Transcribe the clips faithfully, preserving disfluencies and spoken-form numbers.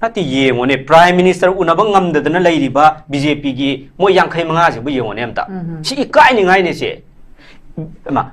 ꯅꯠꯇꯦ, ꯌꯦꯡꯉꯣꯅꯦ, Prime Minister ꯎꯅꯕ ꯉꯝꯗꯗꯅ ꯂꯩꯔꯤꯕ B J P ꯒꯤ ꯃꯣꯏ ꯌꯥꯡꯈꯩ ꯃꯉꯥꯁꯤꯕꯨ ꯌꯦꯡꯉꯣꯅꯦ ꯑꯝꯇ꯫ ꯎꯝ꯫ ꯁꯤ ꯏꯀꯥꯏꯅꯤꯡꯉꯥꯏꯅꯦ ꯁꯦ꯫ ꯑꯃ,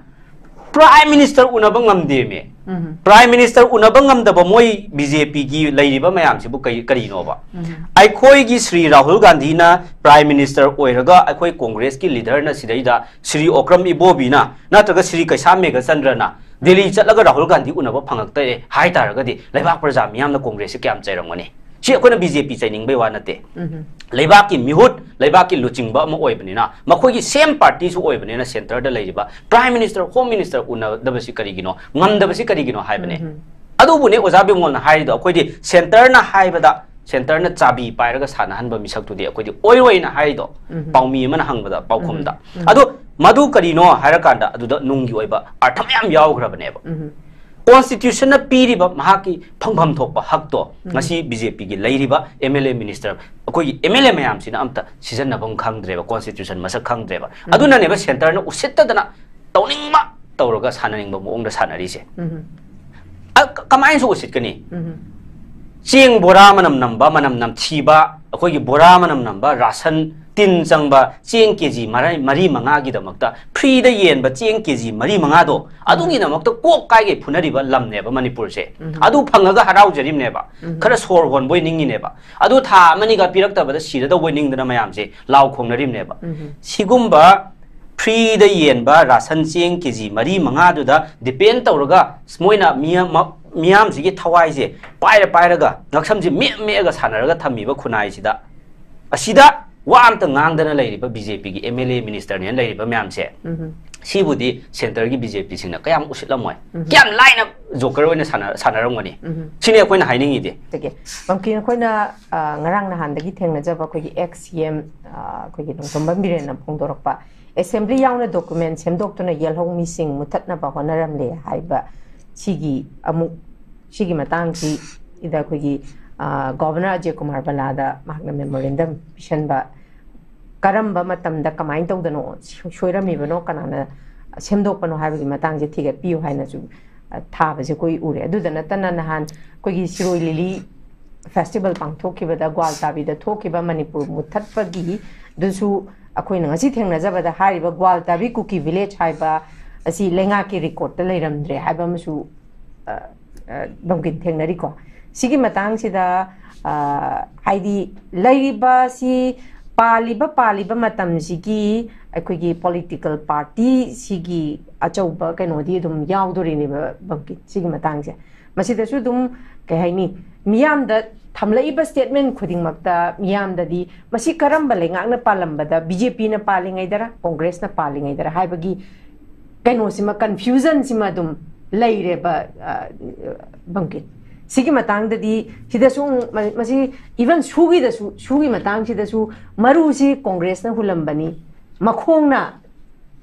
Prime Minister ꯎꯅꯕ ꯉꯝꯗꯦꯃꯦ꯫ ꯎꯝ꯫ Prime Minister ꯎꯅꯕ ꯉꯝꯗꯕ ꯃꯣꯏ B J P ꯒꯤ ꯂꯩꯔꯤꯕ ꯃꯌꯥꯝꯁꯤꯕꯨ ꯀꯩ-, ꯀꯔꯤꯅꯣꯕ? ꯎꯝ꯫ ꯑꯩꯈꯣꯏꯒꯤ ꯁ꯭ꯔꯤ ꯔꯥꯍꯨꯜ ꯒꯥꯟꯙꯤꯅ Prime Minister ꯑꯣꯏꯔꯒ ꯑꯩꯈꯣꯏ ꯀꯣꯡꯒ꯭ꯔꯦꯁꯀꯤ leaderꯅ ꯁꯤꯗꯩꯗ ꯁ꯭ꯔꯤ ꯑꯣꯀ꯭ꯔꯝ ꯏꯕꯣꯕꯤꯅ ꯅꯠꯇ꯭ꯔꯒ ꯁ꯭ꯔꯤ ꯀꯩꯁꯥꯝ ꯃꯦꯘꯆꯟꯗ꯭ꯔꯅ ꯗꯦꯜꯂꯤ ꯆꯠꯂꯒ ꯔꯥꯍꯨꯜ ꯒꯥꯟꯙꯤ ꯎꯅꯕ ꯐꯪꯉꯛꯇꯔꯦ ꯍꯥꯏ ꯇꯥꯔꯒꯗꯤ ꯂꯩꯕꯥꯛ ꯄ꯭ꯔꯖꯥ ꯃꯤꯌꯥꯝꯅ ꯀꯣꯡꯒ꯭ꯔꯦꯁꯁꯦ ꯀꯌꯥꯝ ꯆꯩꯔꯝꯒꯅꯤ? ꯁꯤ ꯑꯩꯈꯣꯏꯅ B J P ꯆꯩꯅꯤꯡꯕꯩ ꯋꯥ ꯅꯠꯇꯦ꯫ ꯎꯝ꯫ ꯂꯩꯕꯥꯛꯀꯤ ꯃꯤꯍꯨꯠ, ꯂꯩꯕꯥꯛꯀꯤ ꯂꯨꯆꯤꯡꯕ ꯑꯃ ꯑꯣꯏꯕꯅꯤꯅ, ꯃꯈꯣꯏꯒꯤ same partyꯁꯨ ꯑꯣꯏꯕꯅꯤꯅ, centreꯗ ꯂꯩꯔꯤꯕ Prime Minister, Home Minister ꯎꯅꯗꯕꯁꯤ ꯀꯔꯤꯒꯤꯅꯣ, ꯉꯝꯗꯕꯁꯤ ꯀꯔꯤꯒꯤꯅꯣ ꯍꯥꯏꯕꯅꯦ꯫ ꯎꯝ꯫ ꯑꯗꯨꯕꯨꯅꯦ ꯑꯣꯖꯥ ꯕꯤꯃꯣꯜꯅ ꯍꯥꯏꯔꯤꯗꯣ, ꯑꯩꯈꯣꯏꯗꯤ centreꯅ ꯍꯥꯏꯕꯗ, centreꯅ ꯆꯥꯕꯤ ꯄꯥꯏꯔꯒ ꯁꯥꯟꯅꯍꯟꯕ ꯃꯤꯁꯛꯇꯨꯗꯤ ꯑꯩꯈꯣꯏꯗꯤ ꯑꯣꯏꯔꯣꯏꯅ ꯍꯥꯏꯔꯤꯗꯣ꯫ ꯎꯝ꯫ ꯄꯥꯎꯃꯤ ꯑꯃꯅ ꯍꯪꯕꯗ, ꯄꯥꯎꯈꯨꯝꯗ꯫ ꯎꯝ꯫ ꯎꯝ꯫ ꯑꯗꯣ ꯃꯗꯨ ꯀꯔꯤꯅꯣ ꯍꯥꯏꯔꯀꯥꯟꯗ, ꯑꯗꯨꯗ ꯅꯨꯡꯒꯤ ꯑꯣꯏꯕ ꯑꯔꯊ ꯃꯌꯥꯝ ꯌꯥꯎꯈ꯭ꯔꯕꯅꯦꯕ꯫ ꯎꯝ꯫ Constitutionꯅ ꯄꯤꯔꯤꯕ ꯃꯍꯥꯛꯀꯤ ꯐꯪꯐꯝ ꯊꯣꯛꯄ ꯍꯛꯇꯣ ꯎꯝ꯫ ꯉꯁꯤ B J Pꯒꯤ ꯂꯩꯔꯤꯕ M L A minister, ꯑꯩꯈꯣꯏꯒꯤ M L A ꯃꯌꯥꯝꯁꯤꯅ ꯑꯝꯇ ꯁꯤꯖꯤꯟꯅꯐꯝ ꯈꯪꯗ꯭ꯔꯦꯕ, constitution ꯃꯁꯛ ꯈꯪꯗ꯭ꯔꯦꯕ꯫ ꯎꯝ꯫ ꯑꯗꯨꯅꯅꯦꯕ centreꯅ ꯎꯁꯤꯠꯇꯗꯅ ꯇꯧꯅꯤꯡꯕ ꯇꯧꯔꯒ ꯁꯥꯟꯅꯅꯤꯡꯕ ꯃꯑꯣꯡꯗ ꯁꯥꯟꯅꯔꯤꯁꯦ꯫ ꯎꯝ꯫ ꯑ, ꯀ-, ꯀꯃꯥꯏꯅꯁꯨ ꯎꯁꯤꯠꯀꯅꯤ? ꯎꯝ꯫ ꯆꯦꯡ ꯕꯣꯔꯥ ꯃꯅꯝ ꯅꯝꯕ, ꯃꯅꯝ ꯅꯝꯊꯤꯕ, ꯑꯩꯈꯣꯏꯒꯤ ꯕꯣꯔꯥ ꯃꯅꯝ ꯅꯝꯕ, ꯔꯥꯁꯟ ꯇꯤꯟ ꯆꯪꯕ, ꯆꯦꯡ K G ꯃꯔꯤ, ꯃꯔꯤ ꯃꯉꯥꯒꯤꯗꯃꯛꯇ freeꯗ ꯌꯦꯟꯕ ꯆꯦꯡ K G ꯃꯔꯤ ꯃꯉꯥꯗꯣ, ꯎꯝ꯫ ꯑꯗꯨꯒꯤꯗꯃꯛꯇ ꯀꯣꯛ ꯀꯥꯏꯒꯩ ꯐꯨꯅꯔꯤꯕ ꯂꯝꯅꯦꯕ ꯃꯅꯤꯄꯨꯔꯁꯦ꯫ ꯎꯝ꯫ ꯑꯗꯨ ꯐꯪꯉꯒ ꯍꯔꯥꯎꯖꯔꯤꯕꯅꯦꯕ꯫ ꯎꯝ꯫ ꯈꯔ ꯁꯣꯔ ꯍꯣꯟꯕꯣꯏ ꯅꯤꯡꯉꯤꯅꯦꯕ꯫ ꯑꯗꯨ ꯊꯥ ꯑꯃꯅꯤꯒ ꯄꯤꯔꯛꯇꯕꯗ ꯁꯤꯔꯗꯧꯕꯣꯏ ꯅꯤꯡꯗꯅ ꯃꯌꯥꯝꯁꯦ ꯂꯥꯎ ꯈꯣꯡꯅꯔꯤꯕꯅꯦꯕ꯫ ꯎꯝ꯫ ꯁꯤꯒꯨꯝꯕ freeꯗ ꯌꯦꯟꯕ ꯔꯥꯁꯟ ꯆꯦꯡ K G ꯃꯔꯤ ꯃꯉꯥꯗꯨꯗ depend ꯇꯧꯔꯒ ꯃꯣꯏꯅ ꯃꯤꯌꯥꯝ-, ꯃ-, ꯃꯤꯌꯥꯝꯁꯤꯒꯤ ꯊꯋꯥꯏꯁꯦ ꯄꯥꯏꯔ ꯄꯥꯏꯔꯒ ꯉꯛꯁꯝꯁꯦ ꯃꯦꯛ ꯃꯦꯛꯑꯒ ꯁꯥꯟꯅꯔꯒ ꯊꯝꯃꯤꯕ ꯈꯨꯟꯅꯥꯏꯁꯤꯗ, ꯑꯁꯤꯗ ꯋꯥ ꯑꯝꯇ ꯉꯥꯡꯗꯅ ꯂꯩꯔꯤꯕ B J Pꯒꯤ M L A ministerꯅꯦꯅ ꯂꯩꯔꯤꯕ ꯃꯌꯥꯝꯁꯦ, ꯎꯝ꯫ ꯁꯤꯕꯨꯗꯤ centreꯒꯤ B J Pꯁꯤꯡꯅ ꯀꯌꯥꯝ ꯎꯁꯤꯠꯂꯝꯃꯣꯏ, ꯎꯝ꯫ ꯀꯌꯥꯝ ꯂꯥꯏꯅ joker ꯑꯣꯏꯅ ꯁꯥꯟꯅ-, ꯁꯥꯟꯅꯔꯝꯒꯅꯤ? ꯎꯝ꯫ ꯁꯤꯅꯤ ꯑꯩꯈꯣꯏꯅ ꯍꯥꯏꯅꯤꯡꯉꯤꯗꯤ꯫ ꯑꯗꯒꯤ ꯄꯝꯀꯤꯟ, ꯑꯩꯈꯣꯏꯅ, ꯑ, ꯉꯔꯥꯡ ꯅꯍꯥꯟꯗꯒꯤ ꯊꯦꯡꯅꯖꯕ ꯑꯩꯈꯣꯏꯒꯤ ex C M, ꯑ, ꯑꯩꯈꯣꯏꯒꯤ ꯅꯣꯡꯊꯣꯝꯕꯝ ꯕꯤꯔꯦꯟꯅ ꯐꯣꯡꯗꯣꯔꯛꯄ, assembly ꯌꯥꯎꯅ document ꯁꯦꯝꯗꯣꯛꯇꯨꯅ ꯌꯦꯜꯍꯧ ꯃꯤꯁꯤꯡ ꯃꯨꯊꯠꯅꯕ ꯍꯣꯠꯅꯔꯝꯂꯦ ꯍꯥꯏꯕ ꯁꯤꯒꯤ ꯑꯃꯨꯛ, ꯁꯤꯒꯤ ꯃꯇꯥꯡꯁꯤꯗ ꯑꯩꯈꯣꯏꯒꯤ, ꯑ, Governor ꯑꯖꯌ ꯀꯨꯃꯥꯔ ꯕꯂꯥꯗ ꯃꯍꯥꯛꯅ memorandum ꯄꯤꯁꯟꯕ, ꯀꯔꯝꯕ ꯃꯇꯝꯗ ꯀꯃꯥꯏꯅ ꯇꯧꯗꯅꯣ ꯁꯣꯏꯔꯝꯃꯤꯕꯅꯣ, ꯀꯅꯥꯅ ꯁꯦꯝꯗꯣꯛꯄꯅꯣ ꯍꯥꯏꯕꯒꯤ ꯃꯇꯥꯡꯁꯦ ꯊꯤꯒꯠꯄꯤꯌꯨ ꯍꯥꯏꯅꯁꯨ, ꯑ, ꯊꯥꯕꯁꯦ ꯑꯩꯈꯣꯏ ꯎꯔꯦ꯫ ꯑꯗꯨꯗ ꯅꯠꯇꯅ ꯅꯍꯥꯟ ꯑꯩꯈꯣꯏꯒꯤ ꯁꯤꯔꯣꯏ ꯂꯤꯂꯤ ꯐꯦꯁꯇꯤꯚꯦꯜ ꯄꯥꯡꯊꯣꯛꯈꯤꯕꯗ ꯒ꯭ꯋꯥꯜꯇꯥꯕꯤꯗ ꯊꯣꯛꯈꯤꯕ ꯃꯅꯤꯄꯨꯔ ꯃꯨꯠꯊꯠꯄꯒꯤꯗꯨꯁꯨ ꯑꯩꯈꯣꯏꯅ ꯉꯁꯤ ꯊꯦꯡꯅꯖꯕꯗ ꯍꯥꯏꯔꯤꯕ ꯒ꯭ꯋꯥꯜꯇꯥꯕꯤ ꯀꯨꯀꯤ ꯚꯤꯂꯦꯖ ꯍꯥꯏꯕ ꯑꯁꯤ ꯂꯩꯉꯥꯛꯀꯤ ꯔꯦꯀꯣꯔꯠꯇ ꯂꯩꯔꯝꯗ꯭ꯔꯦ ꯍꯥꯏꯕ ꯑꯃꯁꯨ, ꯑ, ꯑ, ꯕꯝꯀꯤꯟ ꯊꯦꯡꯅꯔꯤꯀꯣ꯫ ꯁꯤꯒꯤ ꯃꯇꯥꯡꯁꯤꯗ, ꯑ, ꯍꯥꯏꯗꯤ ꯂꯩꯔꯤꯕ ꯁꯤ ꯄꯥꯜꯂꯤꯕ, ꯄꯥꯜꯂꯤꯕ ꯃꯇꯝꯁꯤꯒꯤ ꯑꯩꯈꯣꯏꯒꯤ ꯄꯣꯂꯤꯇꯤꯀꯦꯜ ꯄꯥꯔꯇꯤ ꯁꯤꯒꯤ ꯑꯆꯧꯕ ꯀꯩꯅꯣꯗꯤ ꯑꯗꯨꯝ ꯌꯥꯎꯗꯣꯔꯤꯅꯦꯕ ꯕꯝꯀꯤꯟ, ꯁꯤꯒꯤ ꯃꯇꯥꯡꯁꯦ꯫ ꯃꯁꯤꯗꯁꯨ ꯑꯗꯨꯝ, ꯀꯩ ꯍꯥꯏꯅꯤ, ꯃꯤꯌꯥꯝꯗ ꯊꯝꯂꯛꯏꯕ ꯁ꯭ꯇꯦꯠꯃꯦꯟ ꯈꯨꯗꯤꯡꯃꯛꯇ ꯃꯤꯌꯥꯝꯗꯗꯤ ꯃꯁꯤ ꯀꯔꯝꯕ ꯂꯩꯉꯥꯛꯅ ꯄꯥꯜꯂꯝꯕꯗ, ꯕꯤ ꯖꯦ ꯄꯤꯅ ꯄꯥꯜꯂꯤꯉꯩꯗꯔ, ꯀꯣꯡꯒ꯭ꯔꯦꯁꯅ ꯄꯥꯜꯂꯤꯉꯩꯗꯔ ꯍꯥꯏꯕꯒꯤ ꯀꯩꯅꯣꯁꯤꯃ, ꯀꯟꯐ꯭ꯌꯨꯖꯟꯁꯤꯃ ꯑꯗꯨꯝ ꯂꯩꯔꯦꯕ, ꯑ, ꯕꯝꯀꯤꯟ꯫ ꯁꯤꯒꯤ ꯃꯇꯥꯡꯗꯗꯤ, ꯁꯤꯗꯁꯨ ꯑꯃꯨꯛ ꯃ-, ꯃꯁꯤ ꯏꯚꯟ ꯁꯨꯒꯤꯗꯁꯨ, ꯁꯨꯒꯤ ꯃꯇꯥꯡꯁꯤꯗꯁꯨ ꯃꯔꯨꯁꯤ ꯀꯣꯡꯒ꯭ꯔꯦꯁꯅ ꯍꯨꯜꯂꯝꯕꯅꯤ, ꯃꯈꯣꯡꯅ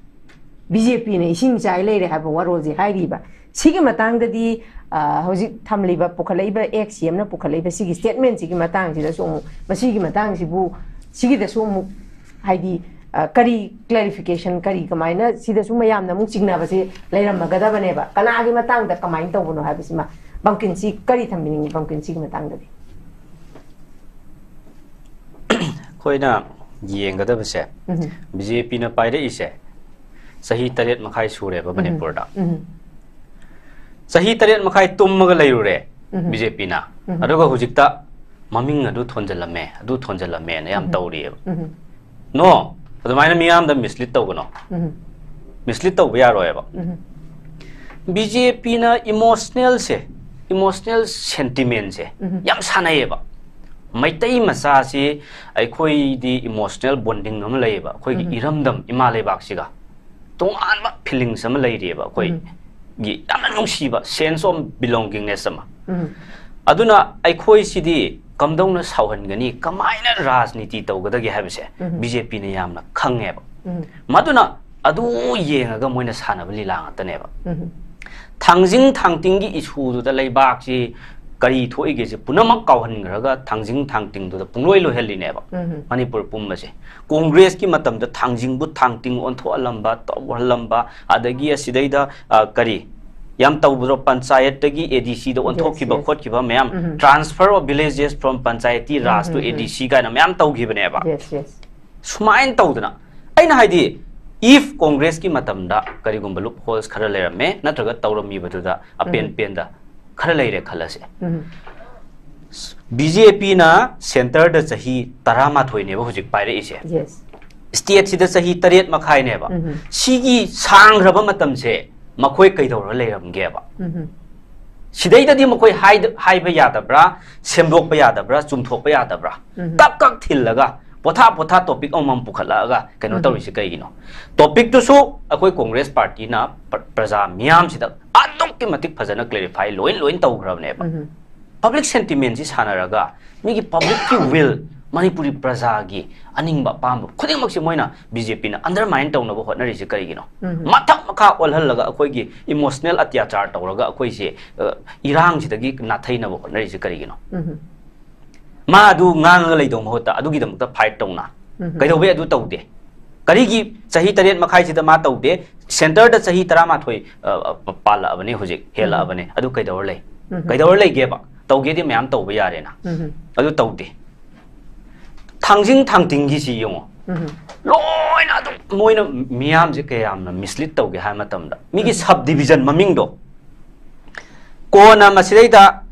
ꯕꯤ ꯖꯦ ꯄꯤꯅ ꯏꯁꯤꯡ ꯆꯥꯏ ꯂꯩꯔꯦ ꯍꯥꯏꯕ ꯋꯥꯔꯣꯜꯁꯦ ꯍꯥꯏꯔꯤꯕ꯫ ꯁꯤꯒꯤ ꯃꯇꯥꯡꯗꯗꯤ, ꯑ, ꯍꯧꯖꯤꯛ ꯊꯝꯂꯤꯕ, ꯄꯨꯈꯠꯂꯛꯏꯕ, ꯑꯦꯛꯁ ꯁꯤ ꯑꯦꯝꯅ ꯄꯨꯈꯠꯂꯛꯏꯕ ꯁꯤꯒꯤ ꯁ꯭ꯇꯦꯠꯃꯦꯟꯁꯤꯒꯤ ꯃꯇꯥꯡꯁꯤꯗꯁꯨ ꯑꯃꯨꯛ, ꯃꯁꯤꯒꯤ ꯃꯇꯥꯡꯁꯤꯕꯨ, ꯁꯤꯒꯤꯗꯁꯨ ꯑꯃꯨꯛ, ꯍꯥꯏꯗꯤ, ꯑ, ꯀꯔꯤ ꯀ꯭ꯂꯦꯔꯤꯐꯤꯀꯦꯁꯟ, ꯀꯔꯤ, ꯀꯃꯥꯏꯅ, ꯁꯤꯗꯁꯨ ꯃꯌꯥꯝꯅ ꯑꯃꯨꯛ ꯆꯤꯡꯅꯕꯁꯦ ꯂꯩꯔꯝꯃꯒꯗꯕꯅꯦꯕ꯫ ꯀꯅꯥꯒꯤ ꯃꯇꯥꯡꯗ ꯀꯃꯥꯏꯅ ꯇꯧꯕꯅꯣ ꯍꯥꯏꯕꯁꯤꯃ, ꯕꯝꯀꯤꯟꯁꯤ ꯀꯔꯤ ꯊꯝꯕꯤꯅꯤꯡꯉꯤ, ꯕꯝꯀꯤꯟ, ꯁꯤꯒꯤ ꯃꯇꯥꯡꯗꯗꯤ? ꯑꯩꯈꯣꯏꯅ ꯌꯦꯡꯒꯗꯕꯁꯦ, ꯎꯝ꯫ ꯕꯤ ꯖꯦ ꯄꯤꯅ ꯄꯥꯏꯔꯛꯏꯁꯦ ꯆꯍꯤ ꯇꯔꯦꯠ ꯃꯈꯥꯏ ꯁꯨꯔꯦꯕ ꯃꯅꯤꯄꯨꯔꯗ꯫ ꯎꯝ꯫ ꯆꯍꯤ ꯇꯔꯦꯠ ꯃꯈꯥꯏ ꯇꯨꯝꯃꯒ ꯂꯩꯔꯨꯔꯦ ꯎꯝ꯫ ꯕꯤ ꯖꯦ ꯄꯤꯅ꯫ ꯎꯝ꯫ ꯑꯗꯨꯒ ꯍꯧꯖꯤꯛꯇ ꯃꯃꯤꯡ ꯑꯗꯨ ꯊꯣꯟꯖꯜꯂꯝꯃꯦ, ꯑꯗꯨ ꯊꯣꯟꯖꯜꯂꯝꯃꯦꯅ ꯌꯥꯝ ꯎꯝ꯫ ꯇꯧꯔꯤꯑꯕ꯫ ꯎꯝ꯫ ꯅꯣ, ꯑꯗꯨꯃꯥꯏꯅ ꯃꯤꯌꯥꯝꯗ ꯃꯤꯁꯂꯤꯠ ꯇꯧꯒꯅꯣ꯫ ꯎꯝ꯫ ꯃꯤꯁꯂꯤꯠ ꯇꯧꯕ ꯌꯥꯔꯣꯏꯕ꯫ ꯎꯝ꯫ ꯕꯤ ꯖꯦ ꯄꯤꯅ ꯏꯃꯣꯁꯅꯦꯜꯁꯦ, ꯏꯃꯣꯁꯅꯦꯜ ꯁꯦꯟꯇꯤꯃꯦꯟꯁꯦ ꯎꯝ꯫ ꯌꯥꯝ ꯁꯥꯟꯅꯩꯌꯦꯕ꯫ ꯃꯩꯇꯩ ꯃꯆꯥꯁꯤ ꯑꯩꯈꯣꯏꯗꯤ ꯏꯃꯣꯁꯅꯦꯜ ꯕꯣꯟꯗꯤꯡ ꯑꯃ ꯂꯩꯌꯦꯕ, ꯑꯩꯈꯣꯏꯒꯤ ꯎꯝ꯫ ꯏꯔꯝꯗꯝ ꯏꯃꯥ ꯂꯩꯕꯥꯛꯁꯤꯒ ꯇꯣꯉꯥꯟꯕ ꯐꯤꯂꯤꯡꯁ ꯑꯃ ꯂꯩꯔꯤꯑꯕ, ꯑꯩꯈꯣꯏꯒꯤ ꯌꯥꯝꯅ ꯅꯨꯡꯁꯤꯕ sense of belongingness ꯑꯃ꯫ ꯎꯝ꯫ ꯑꯗꯨꯅ ꯑꯩꯈꯣꯏꯁꯤꯗꯤ ꯀꯝꯗꯧꯅ ꯁꯥꯎꯍꯟꯒꯅꯤ, ꯀꯃꯥꯏꯅ ꯔꯥꯖꯅꯤꯇꯤ ꯇꯧꯒꯗꯒꯦ ꯍꯥꯏꯕꯁꯦ ꯎꯝ꯫ ꯕꯤ ꯖꯦ ꯄꯤꯅ ꯌꯥꯝꯅ ꯈꯪꯉꯦꯕ꯫ ꯎꯝ꯫ ꯃꯗꯨꯅ ꯑꯗꯨ ꯌꯦꯡꯉꯒ ꯃꯣꯏꯅ ꯁꯥꯟꯅꯕ ꯂꯤꯂꯥ ꯉꯥꯛꯇꯅꯦꯕ꯫ ꯎꯝ꯫ ꯊꯥꯡꯖꯤꯡ ꯊꯥꯡꯇꯤꯡꯒꯤ ꯏꯁꯨꯗꯨꯗ ꯂꯩꯕꯥꯛꯁꯤ ꯀꯔꯤ ꯊꯣꯛꯏꯒꯦꯁꯦ ꯄꯨꯝꯅꯃꯛ ꯀꯥꯎꯍꯟꯈ꯭ꯔꯒ ꯊꯥꯡꯖꯤꯡ ꯊꯥꯡꯇꯤꯡꯗꯨꯗ ꯄꯨꯡꯂꯣꯏ ꯂꯣꯏꯍꯜꯂꯤꯅꯦꯕ꯫ ꯎꯝ꯫ ꯃꯅꯤꯄꯨꯔ ꯄꯨꯝꯕꯁꯦ ꯀꯣꯡꯒ꯭ꯔꯦꯁꯀꯤ ꯃꯇꯝꯗ ꯊꯥꯡꯖꯤꯡꯕꯨ ꯊꯥꯡꯇꯤꯡ ꯑꯣꯟꯊꯣꯛꯍꯜꯂꯝꯕ, ꯇꯧꯍꯜꯂꯝꯕ, ꯑꯗꯒꯤ ꯑꯁꯤꯗꯩꯗ, ꯑ, ꯀꯔꯤ, ꯌꯥꯝ ꯇꯧꯕꯗꯣ, ꯄꯟꯆꯥꯌꯠꯇꯒꯤ A D C the ꯑꯣꯟꯊꯣꯛꯈꯤꯕ, yes, ꯈꯣꯠꯈꯤꯕ ꯃꯌꯥꯝ, ꯎꯝ꯫ Transfer of villages from Panchayati Raj to, um, um, A D C ꯀꯥꯏꯅ ꯃꯌꯥꯝ ꯇꯧꯈꯤꯕꯅꯦꯕ꯫ Yes, yes. ꯁꯨꯃꯥꯏꯅ ꯇꯧꯗꯅ, ꯑꯩꯅ ꯍꯥꯏꯗꯤ, if ꯀꯣꯡꯒ꯭ꯔꯦꯁꯀꯤ ꯃꯇꯝꯗ ꯀꯔꯤꯒꯨꯝꯕ loopholes ꯈꯔ ꯂꯩꯔꯝꯃꯦ, ꯅꯠꯇ꯭ꯔꯒ ꯇꯧꯔꯝꯃꯤꯕꯗꯨꯗ ꯑꯄꯦꯟ, ꯎꯝ, ꯄꯦꯟꯗ ꯈꯔ ꯂꯩꯔꯦ ꯈꯜꯂꯁꯦ꯫ ꯎꯝ꯫ B J P ꯅ centre ꯗ ꯆꯍꯤ ꯇꯔꯥꯃꯥꯊꯣꯏꯅꯦꯕ ꯍꯧꯖꯤꯛ ꯄꯥꯏꯔꯛꯏꯁꯦ꯫ Yes. State ꯁꯤꯗ ꯆꯍꯤ ꯇꯔꯦꯠ ꯃꯈꯥꯏꯅꯦꯕ꯫ ꯎꯝ꯫ ꯁꯤꯒꯤ ꯁꯥꯡꯈ꯭ꯔꯕ ꯃꯇꯝꯁꯦ ꯃꯈꯣꯏ ꯀꯩꯗꯧꯔ ꯂꯩꯔꯝꯒꯦꯕ? ꯎꯝ꯫ ꯁꯤꯗꯩꯗꯗꯤ ꯃꯈꯣꯏ ꯍꯥꯏꯗ-, ꯍꯥꯏꯕ ꯌꯥꯗꯕ꯭ꯔꯥ, ꯁꯦꯝꯗꯣꯛꯄ ꯌꯥꯗꯕ꯭ꯔꯥ, ꯆꯨꯝꯊꯣꯛꯄ ꯌꯥꯗꯕ꯭ꯔꯥ? ꯎꯝ꯫ ꯀꯛ ꯀꯛ ꯊꯤꯜꯂꯒ, ꯄꯣꯊꯥ ꯄꯣꯊꯥ topic ꯑꯃꯃꯝ ꯄꯨꯈꯠꯂꯛꯑꯒ ꯀꯩꯅꯣ, ꯎꯝ, ꯇꯧꯔꯤꯁꯤ ꯀꯩꯒꯤꯅꯣ? Topic ꯇꯨꯁꯨ ꯑꯩꯈꯣꯏ ꯀꯣꯡꯒ꯭ꯔꯦꯁ ꯄꯥꯔꯇꯤꯅ ꯄ꯭ꯔ-, ꯄ꯭ꯔꯖꯥ ꯃꯤꯌꯥꯝꯁꯤꯗ ꯑꯗꯨꯛꯀꯤ ꯃꯇꯤꯛ ꯐꯖꯅ clarify ꯂꯣꯏ, ꯂꯣꯏ ꯇꯧꯈ꯭ꯔꯕꯅꯦꯕ꯫ ꯎꯝ꯫ Public sentiment ꯁꯤ ꯁꯥꯟꯅꯔꯒ, ꯃꯤꯒꯤ public ꯀꯤ will, ꯃꯅꯤꯄꯨꯔꯤ ꯄ꯭ꯔꯖꯥꯒꯤ ꯑꯅꯤꯡꯕ ꯑꯄꯥꯝꯕ ꯈꯨꯗꯤꯡꯃꯛꯁꯤ ꯃꯣꯏꯅ, B J P ꯅ undermine ꯇꯧꯅꯕ ꯍꯣꯠꯅꯔꯤꯁꯤ ꯀꯔꯤꯒꯤꯅꯣ? ꯎꯝ꯫ ꯃꯊꯛ ꯃꯈꯥ ꯑꯣꯜꯍꯜꯂꯒ ꯑꯩꯈꯣꯏꯒꯤ emotional ꯑꯇ꯭ꯌꯥꯆꯥꯔ ꯇꯧꯔꯒ ꯑꯩꯈꯣꯏꯁꯦ, ꯑ, ꯏꯔꯥꯡꯁꯤꯗꯒꯤ ꯅꯥꯊꯩꯅꯕ ꯍꯣꯠꯅꯔꯤꯁꯤ ꯀꯔꯤꯒꯤꯅꯣ? ꯎꯝ꯫ ꯃꯥ ꯑꯗꯨ ꯉꯥꯡꯉꯒ ꯂꯩꯗꯧ ꯃꯍꯨꯠꯇ ꯑꯗꯨꯒꯤꯗꯃꯛꯇ fight ꯇꯧꯅ꯫ ꯎꯝ꯫ ꯀꯩꯗꯧꯕꯩ ꯑꯗꯨ ꯇꯧꯗꯦ? ꯀꯔꯤꯒꯤ ꯆꯍꯤ ꯇꯔꯦꯠ ꯃꯈꯥꯏꯁꯤꯗ ꯃꯥ ꯇꯧꯗꯦ? Centre ꯗ ꯆꯍꯤ ꯇꯔꯥꯃꯥꯊꯣꯏ, ꯑ, ꯑ, ꯄꯥꯜꯂꯛꯑꯕꯅꯦ ꯍꯧꯖꯤꯛ, ꯎꯝ꯫ ꯍꯦꯜꯂꯛꯑꯕꯅꯦ꯫ ꯑꯗꯨ ꯀꯩꯗꯧꯔ ꯂꯩ? ꯎꯝ꯫ ꯀꯩꯗꯧꯔ ꯂꯩꯒꯦꯕ? ꯇꯧꯒꯦꯗꯤ ꯃꯌꯥꯝ ꯇꯧꯕ ꯌꯥꯔꯦꯅ꯫ ꯎꯝ꯫ ꯑꯗꯨ ꯇꯧꯗꯦ꯫ ꯊꯥꯡꯖꯤꯡ ꯊꯥꯡꯇꯤꯡꯒꯤꯁꯤ ꯌꯦꯡꯉꯣ꯫ ꯎꯝ꯫ ꯂꯣꯏꯅ ꯑꯗꯨꯝ ꯃꯣꯏꯅ ꯃꯤꯌꯥꯝꯁꯦ ꯀꯌꯥꯝꯅ mislead ꯇꯧꯒꯦ ꯍꯥꯏꯕ ꯃꯇꯝꯗ, ꯃꯤꯒꯤ, ꯎꯝ, subdivision ꯃꯃꯤꯡꯗꯣ, ꯀꯣꯟꯅ ꯃꯁꯤꯗꯩꯗ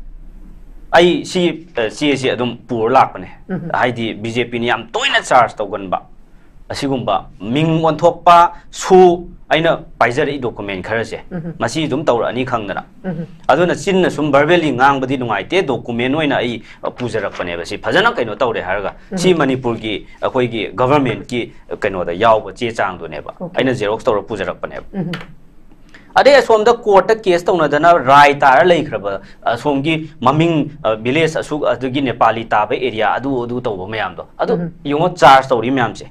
ꯑꯩ ꯁꯤ, ꯑ, ꯆꯦꯁꯤ ꯑꯗꯨꯝ ꯄꯨꯔ ꯂꯥꯛꯄꯅꯦ꯫ ꯎꯝ꯫ ꯍꯥꯏꯗꯤ B J P ꯅ ꯌꯥꯝ ꯇꯣꯏꯅ charge ꯇꯧꯒꯟꯕ ꯑꯁꯤꯒꯨꯝꯕ ꯃꯤꯡ ꯑꯣꯟꯊꯣꯛꯄ, ꯁꯨ, ꯑꯩꯅ ꯄꯥꯏꯖꯔꯛꯏ document ꯈꯔꯁꯦ, ꯎꯝ꯫ ꯃꯁꯤ ꯑꯗꯨꯝ ꯇꯧꯔꯛꯑꯅꯤ ꯈꯪꯗꯅ꯫ ꯎꯝ꯫ ꯑꯗꯨꯅ ꯆꯤꯟꯅ ꯁꯨꯝ verbally ꯉꯥꯡꯕꯗꯤ ꯅꯨꯡꯉꯥꯏꯇꯦ, document ꯑꯣꯏꯅ ꯑꯩ, ꯑ, ꯄꯨꯖꯔꯛꯄꯅꯦꯕ꯫ ꯁꯤ ꯐꯖꯅ ꯀꯩꯅꯣ ꯇꯧꯔꯦ ꯍꯥꯏꯔꯒ, ꯁꯤ, ꯎꯝ, ꯃꯅꯤꯄꯨꯔꯒꯤ ꯑꯩꯈꯣꯏꯒꯤ government ꯀꯤ ꯀꯩꯅꯣꯗ ꯌꯥꯎꯕ ꯆꯦ ꯆꯥꯡꯗꯨꯅꯦꯕ꯫ Okay. ꯑꯩꯅ xerox ꯇꯧꯔ ꯄꯨꯖꯔꯛꯄꯅꯦꯕ꯫ ꯎꯝ꯫ ꯑꯗꯩ ꯑꯁꯣꯝꯗ court ꯇ case ꯇꯧꯅꯗꯅ ꯔꯥꯏ ꯇꯥꯔ ꯂꯩꯈ꯭ꯔꯕ ꯑꯁꯣꯝꯒꯤ ꯃꯃꯤꯡ, ꯑ, village ꯑꯁꯨꯛ, ꯑꯗꯨꯒꯤ ꯅꯦꯄꯥꯂꯤ ꯇꯥꯕ area, ꯑꯗꯨ, ꯑꯗꯨ ꯇꯧꯕ ꯃꯌꯥꯝꯗꯣ, ꯑꯗꯨ, ꯎꯝ, ꯌꯦꯡꯉꯣ, charge ꯇꯧꯔꯤ ꯃꯌꯥꯝꯁꯦ꯫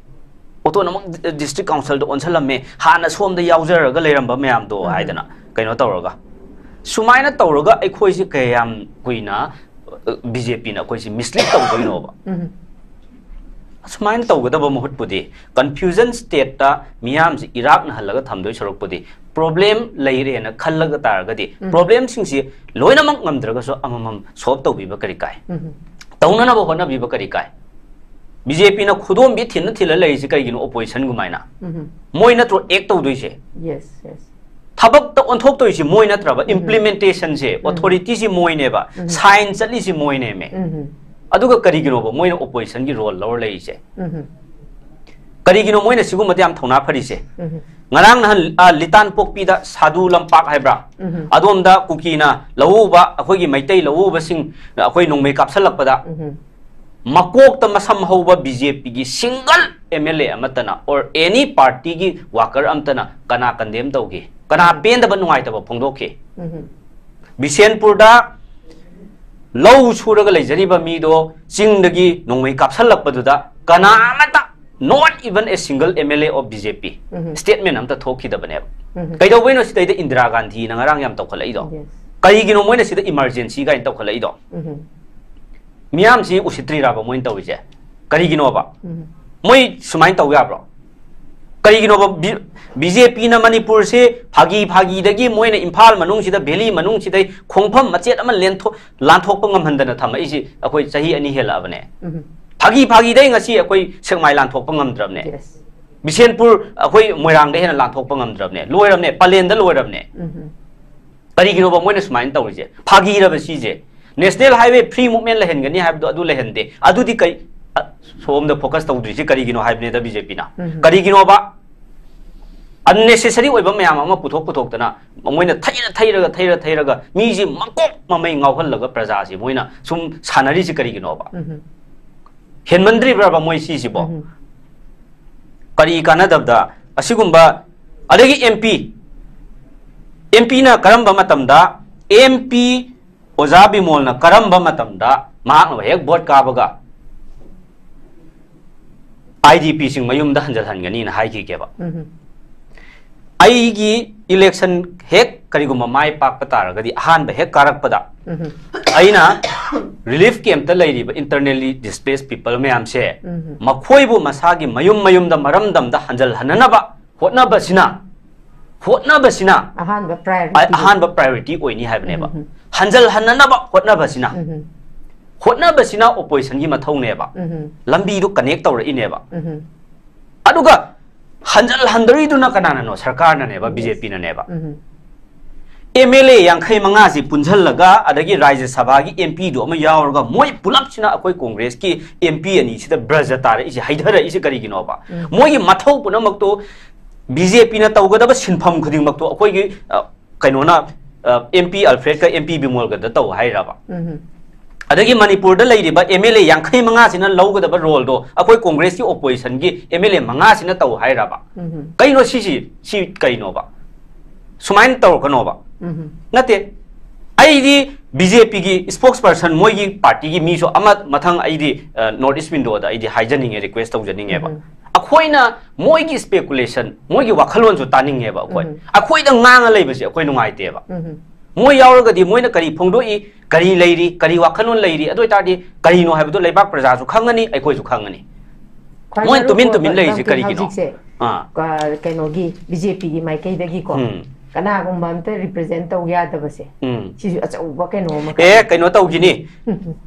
Autonomous district council ꯗ ꯑꯣꯟꯁꯜꯂꯝꯃꯦ, ꯍꯥꯟꯅ ꯁꯣꯝꯗ ꯌꯥꯎꯖꯔꯒ ꯂꯩꯔꯝꯕ ꯃꯌꯥꯝꯗꯣ, ꯎꯝ, ꯍꯥꯏꯗꯅ ꯀꯩꯅꯣ ꯇꯧꯔꯒ꯫ ꯁꯨꯃꯥꯏꯅ ꯇꯧꯔꯒ ꯑꯩꯈꯣꯏꯁꯦ ꯀꯌꯥꯝ ꯀꯨꯏꯅ, ꯑ, B J P ꯅ ꯑꯩꯈꯣꯏꯁꯦ mislead ꯇꯧꯗꯣꯏꯅꯣꯕ? ꯎꯝ꯫ ꯑꯁꯨꯃꯥꯏꯅ ꯇꯧꯒꯗꯕ ꯃꯍꯨꯠꯄꯨꯗꯤ, confusion stateꯇ ꯃꯤꯌꯥꯝꯁꯤ ꯏꯔꯥꯛꯅꯍꯜꯂꯒ ꯊꯝꯗꯣꯏ ꯁꯔꯨꯛꯄꯨꯗꯤ, problem ꯂꯩꯔꯦꯅ ꯈꯜꯂꯒ ꯇꯥꯔꯒꯗꯤ, problemꯁꯤꯡꯁꯤ ꯂꯣꯏꯅꯃꯛ ꯉꯝꯗ꯭ꯔꯒꯁꯨ ꯑꯃꯃꯝ solve ꯇꯧꯕꯤꯕ ꯀꯔꯤ ꯀꯥꯏ? ꯇꯧꯅꯅꯕ ꯍꯣꯠꯅꯕꯤꯕ ꯀꯔꯤ ꯀꯥꯏ? BJPꯅ ꯈꯨꯗꯣꯝꯕꯤ ꯊꯤꯟꯅ ꯊꯤꯜꯂ ꯂꯩꯔꯤꯁꯤ ꯀꯩꯒꯤꯅꯣ? Oppositionꯒꯨꯃꯥꯏꯅ ꯃꯣꯏ ꯅꯠꯇ꯭ꯔꯣ act ꯇꯧꯗꯣꯏꯁꯦ? Yes, yes. ꯊꯕꯛꯇ ꯑꯣꯟꯊꯣꯛꯇꯣꯏꯁꯤ ꯃꯣꯏ ꯅꯠꯇ꯭ꯔꯕ? Implementationꯁꯦ, authorityꯁꯤ ꯃꯣꯏꯅꯦꯕ, sign ꯆꯠꯂꯤꯁꯤ ꯃꯣꯏꯅꯦꯃꯦ꯫ ꯑꯗꯨꯒ ꯀꯔꯤꯒꯤꯅꯣꯕ ꯃꯣꯏꯅ oppositionꯒꯤ role ꯂꯧꯔ ꯂꯩꯔꯤꯁꯦ? ꯀꯔꯤꯒꯤꯅꯣ ꯃꯣꯏꯅ ꯁꯤꯒꯨꯝꯕꯗ ꯌꯥꯝ ꯊꯧꯅꯥ ꯐꯔꯤꯁꯦ? ꯉꯔꯥꯡ ꯅꯍꯥꯟ, ꯑ, ꯂꯤꯇꯥꯟ ꯄꯣꯛꯄꯤꯗ ꯁꯥꯗꯨ ꯂꯝꯄꯥꯛ ꯍꯥꯏꯕ꯭ꯔꯥ? ꯑꯗꯣꯝꯗ ꯀꯨꯀꯤꯅ ꯂꯧꯎꯕ, ꯑꯩꯈꯣꯏꯒꯤ ꯃꯩꯇꯩ ꯂꯧꯎꯕꯁꯤꯡ, ꯑꯩꯈꯣꯏ ꯅꯣꯡꯃꯩ ꯀꯥꯞꯁꯜꯂꯛꯄꯗ ꯃꯀꯣꯛꯇ ꯃꯁꯝ ꯍꯧꯕ BJPꯒꯤ single MLA ꯑꯃꯠꯇꯅ or any partyꯒꯤ worker ꯑꯃꯠꯇꯅ ꯀꯅꯥ condemn ꯇꯧꯈꯤ? ꯀꯅꯥ ꯄꯦꯟꯗꯕ, ꯅꯨꯡꯉꯥꯏꯇꯕ ꯐꯣꯡꯗꯣꯛꯈꯤ? ꯕꯤꯁꯦꯟꯄꯨꯔꯗ ꯂꯧ ꯁꯨꯔꯒ ꯂꯩꯖꯔꯤꯕ ꯃꯤꯗꯣ ꯆꯤꯡꯗꯒꯤ ꯅꯣꯡꯃꯩ ꯀꯥꯞꯁꯜꯂꯛꯄꯗꯨꯗ ꯀꯅꯥ ꯑꯃꯠꯇ, not even a single MLA of BJP, statement ꯑꯝꯇ ꯊꯣꯛꯈꯤꯗꯕꯅꯦꯕ꯫ ꯀꯩꯗꯧꯕꯩꯅꯣ ꯁꯤꯗꯩꯗ ꯏꯟꯗꯤꯔꯥ ꯒꯥꯟꯙꯤꯅ ꯉꯔꯥꯡ ꯌꯥꯝ ꯇꯧꯈꯠꯂꯛꯏꯗꯣ? Yes. ꯀꯔꯤꯒꯤꯅꯣ ꯃꯣꯏꯅ ꯁꯤꯗ emergency ꯀꯥꯏꯅ ꯇꯧꯈꯠꯂꯛꯏꯗꯣ? ꯃꯤꯌꯥꯝꯁꯤ ꯎꯁꯤꯠꯇ꯭ꯔꯤꯔꯕ ꯃꯣꯏꯅ ꯇꯧꯔꯤꯁꯦ? ꯀꯔꯤꯒꯤꯅꯣꯕ? ꯃꯣꯏ ꯁꯨꯃꯥꯏꯅ ꯇꯧ ꯌꯥꯕ꯭ꯔꯣ? ꯀꯔꯤꯒꯤꯅꯣꯕ? ꯕꯤ-, BJPꯅ ꯃꯅꯤꯄꯨꯔꯁꯤ ꯐꯥꯒꯤ ꯐꯥꯒꯤꯗꯒꯤ ꯃꯣꯏꯅ ꯏꯝꯐꯥꯜ ꯃꯅꯨꯡꯁꯤꯗ, valley ꯃꯅꯨꯡꯁꯤꯗꯩ ꯈꯣꯡꯐꯝ ꯃꯆꯦꯠ ꯑꯃ ꯂꯦꯟꯊꯣꯛ-, ꯂꯥꯟꯊꯣꯛꯄ ꯉꯝꯍꯟꯗꯅ ꯊꯝꯃꯛꯏꯁꯤ ꯑꯩꯈꯣꯏ ꯆꯍꯤ ꯑꯅꯤ ꯍꯦꯜꯂꯛꯑꯕꯅꯦ꯫ ꯐꯥꯒꯤ ꯐꯥꯒꯤꯗꯩ ꯉꯁꯤ ꯑꯩꯈꯣꯏ ꯁꯦꯛꯃꯥꯏ ꯂꯥꯟꯊꯣꯛꯄ ꯉꯝꯗ꯭ꯔꯕꯅꯦ꯫ Yes. ꯕꯤꯁꯦꯟꯄꯨꯔ ꯑꯩꯈꯣꯏ ꯃꯣꯏꯔꯥꯡꯗ ꯍꯦꯟꯅ ꯂꯥꯟꯊꯣꯛꯄ ꯉꯝꯗ꯭ꯔꯕꯅꯦ꯫ ꯂꯣꯏꯔꯕꯅꯦ, ꯄꯂꯦꯟꯗ ꯂꯣꯏꯔꯕꯅꯦ꯫ ꯀꯔꯤꯒꯤꯅꯣꯕ ꯃꯣꯏꯅ ꯁꯨꯃꯥꯏꯅ ꯇꯧꯔꯤꯁꯦ? ꯐꯥꯒꯤꯔꯕ ꯁꯤꯁꯦ? National highway free movement ꯂꯩꯍꯟꯒꯅꯤ ꯍꯥꯏꯕꯗꯣ ꯑꯗꯨ ꯂꯩꯍꯟꯗꯦ꯫ ꯑꯗꯨꯗꯤ ꯀꯩ, ꯑ, ꯁꯣꯝꯗ focus ꯇꯧꯗ꯭ꯔꯤꯁꯤ ꯀꯔꯤꯒꯤꯅꯣ ꯍꯥꯏꯕꯅꯤꯗ BJPꯅ꯫ ꯀꯔꯤꯒꯤꯅꯣꯕ? Unnecessary ꯑꯣꯏꯕ ꯃꯌꯥꯝ ꯑꯃ ꯄꯨꯊꯣꯛ ꯄꯨꯊꯣꯛꯇꯅ ꯃꯣꯏꯅ ꯊꯩꯔ ꯊꯩꯔꯒ, ꯊꯩꯔ ꯊꯩꯔꯒ ꯃꯤꯁꯤ ꯃꯀꯣꯛ ꯃꯃꯩ ꯉꯥꯎꯍꯜꯂꯒ ꯄ꯭ꯔꯖꯥꯁꯤ ꯃꯣꯏꯅ ꯁꯨꯝ ꯁꯥꯟꯅꯔꯤꯁꯤ ꯀꯔꯤꯒꯤꯅꯣꯕ? ꯍꯦꯟꯃꯟꯗ꯭ꯔꯤꯕ꯭ꯔꯕ ꯃꯣꯏ ꯁꯤꯁꯤꯕꯣ? ꯀꯔꯤ ꯀꯥꯟꯅꯗꯕꯗ ꯑꯁꯤꯒꯨꯝꯕ? ꯑꯗꯒꯤ MP, MPꯅ ꯀꯔꯝꯕ ꯃꯇꯝꯗ, MP ꯑꯣꯖꯥ ꯕꯤꯃꯣꯜꯅ ꯀꯔꯝꯕ ꯃꯇꯝꯗ ꯃꯍꯥꯛꯅ ꯍꯦꯛ vote ꯀꯥꯕꯒ IDPꯁꯤꯡ ꯃꯌꯨꯝꯗ ꯍꯟꯖꯤꯜꯍꯟꯒꯅꯤꯅ ꯍꯥꯏꯈꯤꯒꯦꯕ? ꯑꯩꯒꯤ election ꯍꯦꯛ ꯀꯔꯤꯒꯨꯝꯕ ꯃꯥꯏ ꯄꯥꯛꯄ ꯇꯥꯔꯒꯗꯤ, ꯑꯍꯥꯟꯕ ꯍꯦꯛ ꯀꯥꯔꯛꯄꯗ ꯑꯩꯅ ꯔꯤꯂꯤꯐ ꯀꯦꯝꯞꯇ ꯂꯩꯔꯤꯕ internally displaced people ꯃꯌꯥꯝꯁꯦ ꯎꯝ꯫ ꯃꯈꯣꯏꯕꯨ ꯃꯁꯥꯒꯤ ꯃꯌꯨꯝ ꯃꯌꯨꯝꯗ ꯃꯔꯝꯗꯝꯗ ꯍꯟꯖꯜꯍꯟꯅꯅꯕ ꯍꯣꯠꯅꯕꯁꯤꯅ, ꯍꯣꯠꯅꯕꯁꯤꯅ ꯑꯍꯥꯟꯕ priority꯫ ꯑ-, ꯑꯍꯥꯟꯕ priority ꯑꯣꯏꯅꯤ ꯍꯥꯏꯕꯅꯦꯕ꯫ ꯎꯝ꯫ ꯍꯟꯖꯜꯍꯟꯅꯅꯕ ꯍꯣꯠꯅꯕꯁꯤꯅ, ꯎꯝ꯫ ꯍꯣꯠꯅꯕꯁꯤꯅ oppositionꯒꯤ ꯃꯊꯧꯅꯦꯕ꯫ ꯎꯝ꯫ ꯂꯝꯕꯤꯗꯨ connect ꯇꯧꯔꯛꯏꯅꯦꯕ꯫ ꯎꯝ꯫ ꯑꯗꯨꯒ ꯍꯟꯖꯜꯍꯟꯗꯣꯔꯤꯗꯨꯅ ꯀꯅꯥꯅꯅꯣ? ꯁꯔꯀꯥꯔꯅꯅꯦꯕ, Yes꯫ BJPꯅꯅꯦꯕ꯫ ꯎꯝ꯫ MLA ꯌꯥꯡꯈꯩ ꯃꯉꯥꯁꯤ ꯄꯨꯟꯁꯤꯜꯂꯒ, ꯑꯗꯒꯤ ꯔꯥꯖ꯭ꯌ ꯁꯚꯥꯒꯤ MPꯗꯨ ꯑꯃ ꯌꯥꯎꯔꯒ, ꯃꯣꯏ ꯄꯨꯂꯞꯁꯤꯅ ꯑꯩꯈꯣꯏ ꯀꯣꯡꯒ꯭ꯔꯦꯁꯀꯤ MP ꯑꯅꯤꯁꯤꯗ ꯕ꯭ꯔꯖ ꯇꯥꯔꯛꯏꯁꯦ, ꯍꯩꯊꯔꯛꯏꯁꯦ ꯀꯔꯤꯒꯤꯅꯣꯕ? ꯎꯝ꯫ ꯃꯣꯏꯒꯤ ꯃꯊꯧ ꯄꯨꯝꯅꯃꯛꯇꯣ, BJPꯅ ꯇꯧꯒꯗꯕ ꯁꯤꯟꯐꯝ ꯈꯨꯗꯤꯡꯃꯛꯇꯣ ꯑꯩꯈꯣꯏꯒꯤ, ꯑ, ꯀꯩꯅꯣꯅ, ꯑ, MP ꯑꯜꯐ꯭ꯔꯦꯗꯀ MP ꯕꯤꯃꯣꯜꯒꯗ ꯇꯧ ꯍꯥꯏꯔꯕ? ꯎꯝ꯫ ꯑꯗꯒꯤ ꯃꯅꯤꯄꯨꯔꯗ ꯂꯩꯔꯤꯕ MLA ꯌꯥꯡꯈꯩ ꯃꯉꯥꯁꯤꯅ ꯂꯧꯒꯗꯕ roleꯗꯣ ꯑꯩꯈꯣꯏ ꯀꯣꯡꯒ꯭ꯔꯦꯁꯀꯤ oppositionꯒꯤ MLA ꯃꯉꯥꯁꯤꯅ ꯇꯧ ꯍꯥꯏꯔꯕ? ꯎꯝ꯫ ꯀꯩꯅꯣ ꯁꯤꯁꯤ? ꯁꯤ ꯀꯩꯅꯣꯕ? ꯁꯨꯃꯥꯏꯅ ꯇꯧꯔꯛꯀꯅꯣꯕ꯫ ꯎꯝ꯫ ꯅꯠꯇꯦ, ꯑꯩꯗꯤ BJPꯒꯤ spokesperson, ꯃꯣꯏꯒꯤ partyꯒꯤ ꯃꯤꯁꯨ ꯑꯃ ꯃꯊꯪ ꯑꯩꯗꯤ, ꯑ, North East Windowꯗ ꯑꯩꯗꯤ ꯍꯥꯏꯖꯅꯤꯡꯉꯦ, request ꯇꯧꯖꯅꯤꯡꯉꯦꯕ꯫ ꯎꯝ꯫ ꯑꯩꯈꯣꯏꯅ ꯃꯣꯏꯒꯤ speculation, ꯃꯣꯏꯒꯤ ꯋꯥꯈꯜꯂꯣꯟꯁꯨ ꯇꯥꯅꯤꯡꯉꯦꯕ ꯑꯩꯈꯣꯏ꯫ ꯎꯝ꯫ ꯑꯩꯈꯣꯏꯗ ꯉꯥꯡꯉ ꯂꯩꯕꯁꯦ ꯑꯩꯈꯣꯏ ꯅꯨꯡꯉꯥꯏꯇꯦꯕ꯫ ꯎꯝ꯫ ꯃꯣꯏ ꯌꯥꯎꯔꯒꯗꯤ ꯃꯣꯏꯅ ꯀꯔꯤ ꯐꯣꯡꯗꯣꯛꯏ, ꯀꯔꯤ ꯂꯩꯔꯤ, ꯀꯔꯤ ꯋꯥꯈꯜꯂꯣꯟ ꯂꯩꯔꯤ, ꯑꯗꯨ ꯑꯣꯏꯇꯥꯔꯗꯤ ꯀꯔꯤꯅꯣ ꯍꯥꯏꯕꯗꯣ ꯂꯩꯕꯥꯛ ꯄ꯭ꯔꯖꯥꯁꯨ ꯈꯪꯉꯅꯤ, ꯑꯩꯈꯣꯏꯁꯨ ꯈꯪꯉꯅꯤ꯫ ꯈ꯭ꯋꯥꯏ ꯃꯣꯏꯅ ꯇꯨꯃꯤꯟ ꯃꯔꯨ ꯇꯨꯃꯤꯟ ꯑꯣꯏꯕ ꯂꯩꯔꯤꯁꯦ ꯂꯝꯀꯩ ꯀꯔꯤꯒꯤꯅꯣ? ꯍꯧꯖꯤꯛꯁꯦ, ꯑꯥ꯫ ꯀ-, ꯀꯩꯅꯣꯒꯤ BJPꯒꯤ ꯃꯥꯏꯀꯩꯗꯒꯤꯀꯣ, ꯎꯝ꯫ ꯀꯅꯥꯒꯨꯝꯕ ꯑꯝꯇ represent ꯇꯧ ꯌꯥꯗꯕꯁꯦ, ꯎꯝ꯫ ꯁꯤꯁꯨ ꯑꯆꯧꯕ ꯀꯩꯅꯣ ꯑꯃ ꯑꯦ, ꯀꯩꯅꯣ ꯇꯧꯈꯤꯅꯤ꯫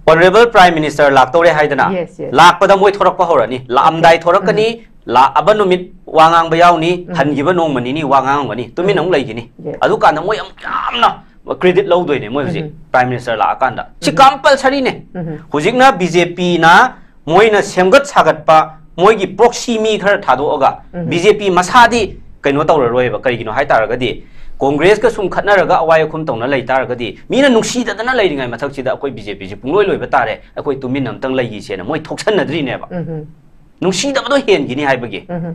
Honourable Prime Minister ꯂꯥꯛꯇꯧꯔꯦ ꯍꯥꯏꯗꯅ, Yes, yes꯫ ꯂꯥꯛꯄꯗ ꯃꯣꯏ ꯊꯣꯔꯛꯄ ꯍꯧꯔꯅꯤ, ꯂꯥꯛꯑꯝꯗꯥꯏ Okay꯫ ꯊꯣꯔꯛꯀꯅꯤ, ꯎꯝ꯫ ꯂꯥꯛꯑꯕ ꯅꯨꯃꯤꯠ ꯋꯥ ꯉꯥꯡꯕ ꯌꯥꯎꯅꯤ, ꯎꯝ꯫ ꯍꯟꯈꯤꯕ ꯅꯣꯡꯃ ꯅꯤꯅꯤ ꯋꯥ ꯉꯥꯡꯉꯝꯒꯅꯤ, ꯇꯨꯃꯤꯟ ꯎꯝ꯫ ꯑꯃꯨꯛ ꯂꯩꯈꯤꯅꯤ꯫ Yes꯫ ꯑꯗꯨꯀꯥꯟꯗ ꯃꯣꯏ ꯑꯃꯨꯛ ꯌꯥꯝꯅ credit ꯂꯧꯗꯣꯏꯅꯦ ꯃꯣꯏ ꯍꯧꯖꯤꯛ ꯎꯝ꯫ Prime Minister ꯂꯥꯛꯑꯀꯥꯟꯗ꯫ ꯁꯤ ꯎꯝ꯫ Compulsoryꯅꯦ꯫ ꯎꯝ꯫ ꯍꯧꯖꯤꯛꯅ BJPꯅ ꯃꯣꯏꯅ ꯁꯦꯝꯒꯠ ꯁꯥꯒꯠꯄ ꯃꯣꯏꯒꯤ proxy ꯃꯤ ꯈꯔ ꯊꯥꯗꯣꯛꯑꯒ ꯎꯝ꯫ BJP ꯃꯁꯥꯗꯤ ꯀꯩꯅꯣ ꯇꯧꯔꯔꯣꯏꯕ꯫ ꯀꯔꯤꯒꯤꯅꯣ ꯍꯥꯏ ꯇꯥꯔꯒꯗꯤ, ꯀꯣꯡꯒ꯭ꯔꯦꯁꯀ ꯁꯨꯝ ꯈꯠꯅꯔꯒ ꯑꯋꯥꯏ ꯑꯈꯨꯝ ꯇꯧꯅ ꯂꯩ ꯇꯥꯔꯒꯗꯤ, ꯃꯤꯅ ꯅꯨꯡꯁꯤꯗꯗꯅ ꯂꯩꯔꯤꯉꯩ ꯃꯊꯛꯁꯤꯗ ꯑꯩꯈꯣꯏ BJPꯁꯤ ꯄꯨꯡꯂꯣꯏ ꯂꯣꯏꯕ ꯇꯥꯔꯦ, ꯑꯩꯈꯣꯏ ꯇꯨꯃꯤꯟꯅ ꯑꯝꯇꯪ ꯂꯩꯈꯤꯁꯦꯅ ꯃꯣꯏ ꯊꯣꯛꯁꯟꯅꯗ꯭ꯔꯤꯅꯦꯕ꯫ ꯎꯝ꯫ ꯅꯨꯡꯁꯤꯗꯕꯗꯣ ꯍꯦꯟꯈꯤꯅꯤ ꯍꯥꯏꯕꯒꯤ꯫ ꯎꯝ꯫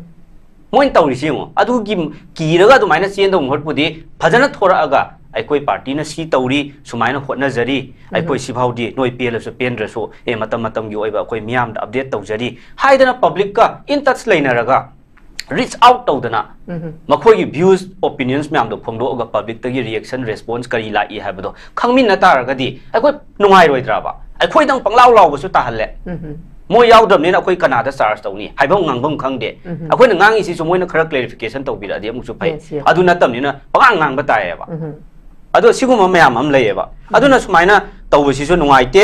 ꯃꯣꯏꯅ ꯇꯧꯔꯤꯁꯤ ꯌꯦꯡꯉꯣ꯫ ꯑꯗꯨꯒꯤ ꯀꯤꯔꯒ ꯑꯗꯨꯃꯥꯏꯅ ꯆꯦꯟꯗꯧ ꯃꯍꯨꯠꯄꯨꯗꯤ ꯐꯖꯅ ꯊꯣꯔꯛꯑꯒ, "ꯑꯩꯈꯣꯏ partyꯅ ꯁꯤ ꯇꯧꯔꯤ, ꯁꯨꯃꯥꯏꯅ ꯍꯣꯠꯅꯖꯔꯤ, ꯎꯝ꯫ ꯑꯩꯈꯣꯏ ꯁꯤꯐꯥꯎꯗꯤ ꯅꯣꯏ ꯄꯦꯜꯂꯁꯨ ꯄꯦꯟꯗ꯭ꯔꯁꯨ, ꯑꯦ, ꯃꯇꯝ ꯃꯇꯝꯒꯤ ꯑꯣꯏꯕ ꯑꯩꯈꯣꯏ ꯃꯤꯌꯥꯝꯗ update ꯇꯧꯖꯔꯤ" ꯍꯥꯏꯗꯅ publicꯀ in touch ꯂꯩꯅꯔꯒ, reach out ꯇꯧꯗꯅ, ꯎꯝ꯫ ꯃꯈꯣꯏꯒꯤ views, opinions ꯃꯌꯥꯝꯗꯣ ꯐꯣꯡꯗꯣꯛꯑꯒ publicꯇꯒꯤ reaction, response ꯀꯔꯤ ꯂꯥꯛꯏ ꯍꯥꯏꯕꯗꯣ ꯈꯪꯃꯤꯟꯅ ꯇꯥꯔꯒꯗꯤ ꯑꯩꯈꯣꯏ ꯅꯨꯡꯉꯥꯏꯔꯣꯏꯗ꯭ꯔꯕ? ꯑꯩꯈꯣꯏꯗꯪ ꯄꯪꯂꯥꯎ ꯂꯥꯎꯕꯁꯨ ꯇꯥꯍꯜꯂꯦ꯫ ꯎꯝ꯫ ꯃꯣꯏ ꯌꯥꯎꯗꯕꯅꯤꯅ ꯑꯩꯈꯣꯏ ꯀꯅꯥꯗ ꯆꯥꯔꯖ ꯇꯧꯅꯤ? ꯍꯥꯏꯐꯝ ꯉꯥꯡꯐꯝ ꯈꯪꯗꯦ꯫ ꯎꯝ꯫ ꯑꯩꯈꯣꯏꯅ ꯉꯥꯡꯉꯤꯁꯤꯁꯨ ꯃꯣꯏꯅ ꯈꯔ ꯀ꯭ꯂꯦꯔꯤꯐꯤꯀꯦꯁꯟ ꯇꯧꯕꯤꯔꯛꯑꯗꯤ ꯑꯃꯨꯛꯁꯨ ꯐꯩ꯫ Yes, yes. ꯑꯗꯨ ꯅꯠꯇꯕꯅꯤꯅ ꯄꯉꯥꯡ ꯉꯥꯡꯕ ꯇꯥꯏꯌꯦꯕ꯫ ꯎꯝ꯫ ꯑꯗꯣ ꯁꯤꯒꯨꯝꯕ ꯃꯌꯥꯝ ꯑꯃ ꯂꯩꯌꯦꯕ꯫ ꯎꯝ꯫ ꯑꯗꯨꯅ ꯁꯨꯃꯥꯏꯅ ꯇꯧꯕꯁꯤꯁꯨ ꯅꯨꯡꯉꯥꯏꯇꯦ꯫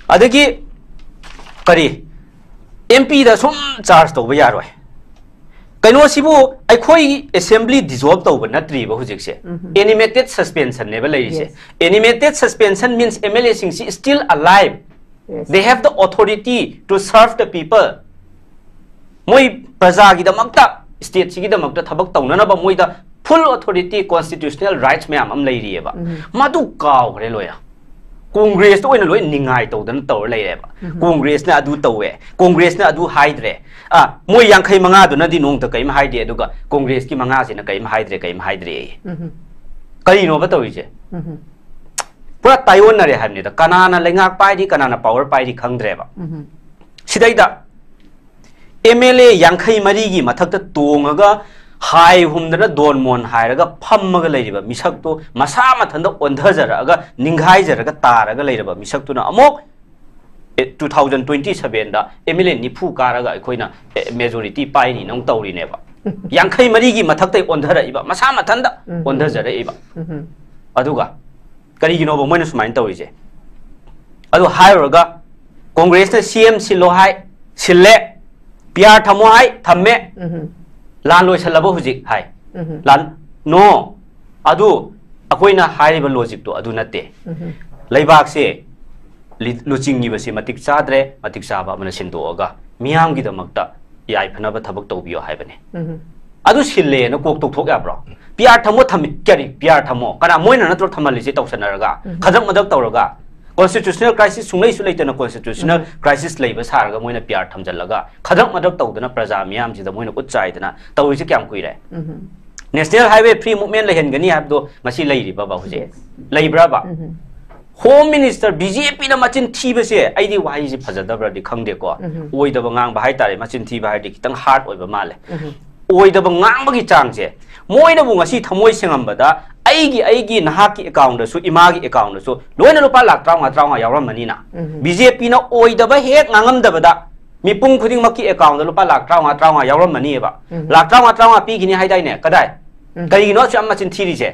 ꯑꯗꯒꯤ ꯀꯔꯤ, ꯑꯦꯝ ꯄꯤꯗ ꯁꯨꯝ ꯆꯥꯔꯖ ꯇꯧꯕ ꯌꯥꯔꯣꯏ꯫ ꯀꯩꯅꯣꯁꯤꯕꯨ ꯑꯩꯈꯣꯏ ꯑꯦꯁꯦꯝꯕ꯭ꯂꯤ ꯗꯤꯖꯣꯜꯕ ꯇꯧꯕ ꯅꯠꯇ꯭ꯔꯤꯕ ꯍꯧꯖꯤꯛꯁꯦ꯫ ꯎꯝ꯫ ꯑꯦꯅꯤꯃꯦꯇꯦꯗ ꯁꯁꯄꯦꯟꯁꯟꯅꯦꯕ ꯂꯩꯔꯤꯁꯦ꯫ Yes. Animated suspension means M L A ꯁꯤꯡꯁꯤ still alive. Yes. They have the authority to serve the people. ꯃꯣꯏ ꯄ꯭ꯔꯖꯥꯒꯤꯗꯃꯛꯇ, ꯁ꯭ꯇꯦꯠꯁꯤꯒꯤꯗꯃꯛꯇ ꯊꯕꯛ ꯇꯧꯅꯅꯕ ꯃꯣꯏꯗ ꯐꯨꯜ ꯑꯣꯊꯣꯔꯤꯇꯤ, ꯀꯣꯟꯁꯇꯤꯇ꯭ꯌꯨꯁꯅꯦꯜ ꯔꯥꯏꯠꯁ ꯃꯌꯥꯝ ꯑꯃ ꯂꯩꯔꯤꯑꯕ꯫ ꯎꯝ꯫ ꯃꯗꯨ ꯀꯥꯎꯈ꯭ꯔꯦ ꯂꯣꯏꯅ꯫ ꯀꯣꯡꯒ꯭ꯔꯦꯁꯇ ꯑꯣꯏꯅ ꯂꯣꯏ ꯅꯤꯡꯉꯥꯏ ꯇꯧꯗꯅ ꯇꯧꯔ ꯂꯩꯔꯦꯕ꯫ ꯎꯝ꯫ ꯀꯣꯡꯒ꯭ꯔꯦꯁꯅ ꯑꯗꯨ ꯇꯧꯋꯦ, ꯀꯣꯡꯒ꯭ꯔꯦꯁꯅ ꯑꯗꯨ ꯍꯥꯏꯗ꯭ꯔꯦ꯫ ꯑ, ꯃꯣꯏ ꯌꯥꯡꯈꯩ ꯃꯉꯥꯗꯨꯅꯗꯤ ꯅꯣꯡꯃꯇ ꯀꯔꯤꯝ ꯍꯥꯏꯗꯦ, ꯑꯗꯨꯒ ꯀꯣꯡꯒ꯭ꯔꯦꯁꯀꯤ ꯃꯉꯥꯁꯤꯅ ꯀꯔꯤꯝ ꯍꯥꯏꯗ꯭ꯔꯦ, ꯀꯔꯤꯝ ꯍꯥꯏꯗ꯭ꯔꯦ꯫ ꯎꯝ꯫ ꯀꯔꯤꯅꯣꯕ ꯇꯧꯔꯤꯁꯦ? ꯎꯝ꯫ ꯄꯨꯔꯥ ꯇꯥꯏꯑꯣꯟꯅꯔꯦ ꯍꯥꯏꯕꯅꯤꯗ꯫ ꯀꯅꯥꯅ ꯂꯩꯉꯥꯛ ꯄꯥꯏꯔꯤ, ꯀꯅꯥꯅ ꯄꯥꯋꯔ ꯄꯥꯏꯔꯤ ꯈꯪꯗ꯭ꯔꯦꯕ꯫ ꯎꯝ꯫ ꯁꯤꯗꯩꯗ ꯑꯦꯝ ꯑꯦꯜ ꯑꯦ ꯌꯥꯡꯈꯩ ꯃꯔꯤꯒꯤ ꯃꯊꯛꯇ ꯇꯣꯡꯉꯒ ꯍꯥꯏ ꯍꯨꯝꯗꯅ ꯗꯣꯟ ꯃꯣꯟ ꯍꯥꯏꯔꯒ ꯐꯝꯃꯒ ꯂꯩꯔꯤꯕ ꯃꯤꯁꯛꯇꯨ ꯃꯁꯥ ꯃꯊꯟꯇ ꯑꯣꯟꯊꯖꯔꯛꯑꯒ, ꯅꯤꯡꯈꯥꯏꯖꯔꯒ ꯇꯥꯔꯒ ꯂꯩꯔꯕ ꯃꯤꯁꯛꯇꯨꯅ ꯑꯃꯨꯛ, ꯑꯦ, two thousand twenty sevenꯗ ꯑꯦꯝ ꯑꯦꯜ ꯑꯦ ꯅꯤꯐꯨ ꯀꯥꯔꯒ ꯑꯩꯈꯣꯏꯅ, ꯑꯦ, ꯃꯦꯖꯣꯔꯤꯇꯤ ꯄꯥꯏꯅꯤꯅ ꯑꯃꯨꯛ ꯇꯧꯔꯤꯅꯦꯕ꯫ ꯌꯥꯡꯈꯩ ꯃꯔꯤꯒꯤ ꯃꯊꯛꯇꯩ ꯑꯣꯟꯊꯔꯛꯏꯕ, ꯃꯁꯥ ꯃꯊꯟꯇ ꯎꯝ꯫ ꯑꯣꯟꯊꯖꯔꯛꯏꯕ꯫ ꯎꯝ꯫ ꯑꯗꯨꯒ ꯀꯔꯤꯒꯤꯅꯣꯕ ꯃꯣꯏꯅ ꯁꯨꯃꯥꯏꯅ ꯇꯧꯔꯤꯁꯦ? ꯑꯗꯨ ꯍꯥꯏꯔꯨꯔꯒ ꯀꯣꯡꯒ꯭ꯔꯦꯁꯅ ꯁꯤ ꯑꯦꯝ ꯁꯤꯜꯂꯣ ꯍꯥꯏ, ꯁꯤꯜꯂꯦ꯫ ꯄꯤ ꯑꯥꯔ ꯊꯝꯃꯣ ꯍꯥꯏ, ꯊꯝꯃꯦ꯫ ꯎꯝ꯫ ꯂꯥꯟ ꯂꯣꯏꯁꯜꯂꯕ ꯍꯧꯖꯤꯛ ꯍꯥꯏ꯫ ꯎꯝ꯫ ꯂꯥꯟ, no꯫ ꯑꯗꯨ ꯑꯩꯈꯣꯏꯅ ꯍꯥꯏꯔꯤꯕ ꯂꯣꯖꯤꯛꯇꯣ ꯑꯗꯨ ꯅꯠꯇꯦ꯫ ꯎꯝ꯫ ꯂꯩꯕꯥꯛꯁꯦ ꯂꯤ-, ꯂꯨꯆꯤꯡꯉꯤꯕꯁꯤ ꯃꯇꯤꯛ ꯆꯥꯗ꯭ꯔꯦ, ꯃꯇꯤꯛ ꯆꯥꯕ ꯑꯃꯅ ꯁꯤꯟꯗꯣꯛꯑꯒ ꯃꯤꯌꯥꯝꯒꯤꯗꯃꯛꯇ ꯌꯥꯏꯐꯅꯕ ꯊꯕꯛ ꯇꯧꯕꯤꯌꯣ ꯍꯥꯏꯕꯅꯤ꯫ ꯎꯝ꯫ ꯑꯗꯨ ꯁꯤꯜꯂꯦꯅ ꯀꯣꯛ ꯇꯧꯊꯣꯛ ꯌꯥꯕ꯭ꯔꯣ? ꯄꯤ ꯑꯥꯔ ꯊꯝꯃꯣ ꯊꯝꯃꯤ, ꯀꯔꯤ ꯄꯤ ꯑꯥꯔ ꯊꯝꯃꯣ? ꯀꯅꯥ, ꯃꯣꯏꯅ ꯅꯠꯇ꯭ꯔꯣ ꯊꯝꯍꯜꯂꯤꯁꯦ ꯇꯧꯁꯟꯅꯔꯒ? ꯎꯝ꯫ ꯈꯗ꯭ꯔꯛ ꯃꯗ꯭ꯔꯛ ꯇꯧꯔꯒ? ꯀꯣꯟꯁꯇꯤꯇ꯭ꯌꯨꯁꯅꯦꯜ ꯀ꯭ꯔꯥꯏꯁꯤꯁ ꯁꯨꯡꯂꯩꯁꯨ ꯂꯩꯇꯅ ꯀꯣꯟꯁꯇꯤꯇ꯭ꯌꯨꯁꯅꯦꯜ ꯎꯝ꯫ ꯀ꯭ꯔꯥꯏꯁꯤꯁ ꯂꯩꯕ ꯁꯥꯔꯒ ꯃꯣꯏꯅ ꯄꯤ ꯑꯥꯔ ꯊꯝꯖꯜꯂꯒ ꯈꯗ꯭ꯔꯛ ꯃꯗ꯭ꯔꯛ ꯇꯧꯗꯅ ꯄ꯭ꯔꯖꯥ ꯃꯤꯌꯥꯝꯁꯤꯗ ꯃꯣꯏꯅ ꯎꯠ ꯆꯥꯏꯗꯅ ꯇꯧꯔꯤꯁꯦ ꯀꯌꯥꯝ ꯀꯨꯏꯔꯦ? ꯎꯝ꯫ ꯅꯦꯁꯅꯦꯜ ꯍꯥꯏꯋꯦ ꯐ꯭ꯔꯤ ꯃꯨꯚꯃꯦꯟ ꯂꯩꯍꯟꯒꯅꯤ ꯍꯥꯏꯕꯗꯣ ꯉꯁꯤ ꯂꯩꯔꯤꯕꯕ ꯍꯧꯖꯤꯛ? Yes. ꯂꯩꯕ꯭ꯔꯕ? ꯎꯝ꯫ ꯍꯣꯝ ꯃꯤꯅꯤꯁꯇꯔ ꯕꯤ ꯖꯦ ꯄꯤꯅ ꯃꯆꯤꯟ ꯊꯤꯕꯁꯦ, ꯑꯩꯗꯤ ꯋꯥꯍꯩꯁꯦ ꯐꯖꯗꯕ꯭ꯔꯗꯤ ꯈꯪꯗꯦꯀꯣ꯫ ꯎꯝ꯫ ꯑꯣꯏꯗꯕ ꯉꯥꯡꯕ ꯍꯥꯏꯇꯥꯔꯦ, ꯃꯆꯤꯟ ꯊꯤꯕ ꯍꯥꯏꯔꯗꯤ ꯈꯤꯇꯪ ꯍꯥꯔꯗ ꯑꯣꯏꯕ ꯃꯥꯜꯂꯦ꯫ ꯎꯝ꯫ ꯑꯣꯏꯗꯕ ꯉꯥꯡꯕꯒꯤ ꯆꯥꯡꯁꯦ, ꯃꯣꯏꯅꯕꯨ ꯉꯁꯤ ꯊꯃꯣꯏ ꯁꯦꯡꯉꯝꯕꯗ ꯑꯩꯒꯤ, ꯑꯩꯒꯤ, ꯅꯍꯥꯛꯀꯤ account ꯇꯁꯨ, ꯏꯃꯥꯒꯤ account ꯇꯁꯨ ꯂꯣꯏꯅ ꯂꯨꯄꯥ ꯂꯥꯛ ꯇꯔꯥꯃꯉꯥ, ꯇꯔꯥꯃꯉꯥ ꯌꯥꯎꯔꯝꯃꯅꯤꯅ꯫ ꯎꯝ꯫ ꯕꯤ ꯖꯦ ꯄꯤꯅ ꯑꯣꯏꯗꯕ ꯍꯦꯛ ꯉꯥꯡꯉꯝꯗꯕꯗ ꯃꯤꯄꯨꯝ ꯈꯨꯗꯤꯡꯃꯛꯀꯤ account ꯇ ꯂꯨꯄꯥ ꯂꯥꯛ ꯇꯔꯥꯃꯉꯥ, ꯇꯔꯥꯃꯉꯥ ꯌꯥꯎꯔꯝꯃꯅꯤꯕ꯫ ꯎꯝ꯫ ꯂꯥꯛ ꯇꯔꯥꯃꯉꯥ, ꯇꯔꯥꯃꯉꯥ ꯄꯤꯒꯅꯤ ꯍꯥꯏꯗꯥꯏꯅꯦ? ꯀꯗꯥꯏ? ꯎꯝ꯫ ꯀꯔꯤꯒꯤꯅꯣ ꯑꯁꯨꯛ ꯌꯥꯝ ꯃꯆꯤꯟ ꯊꯤꯔꯤꯁꯦ?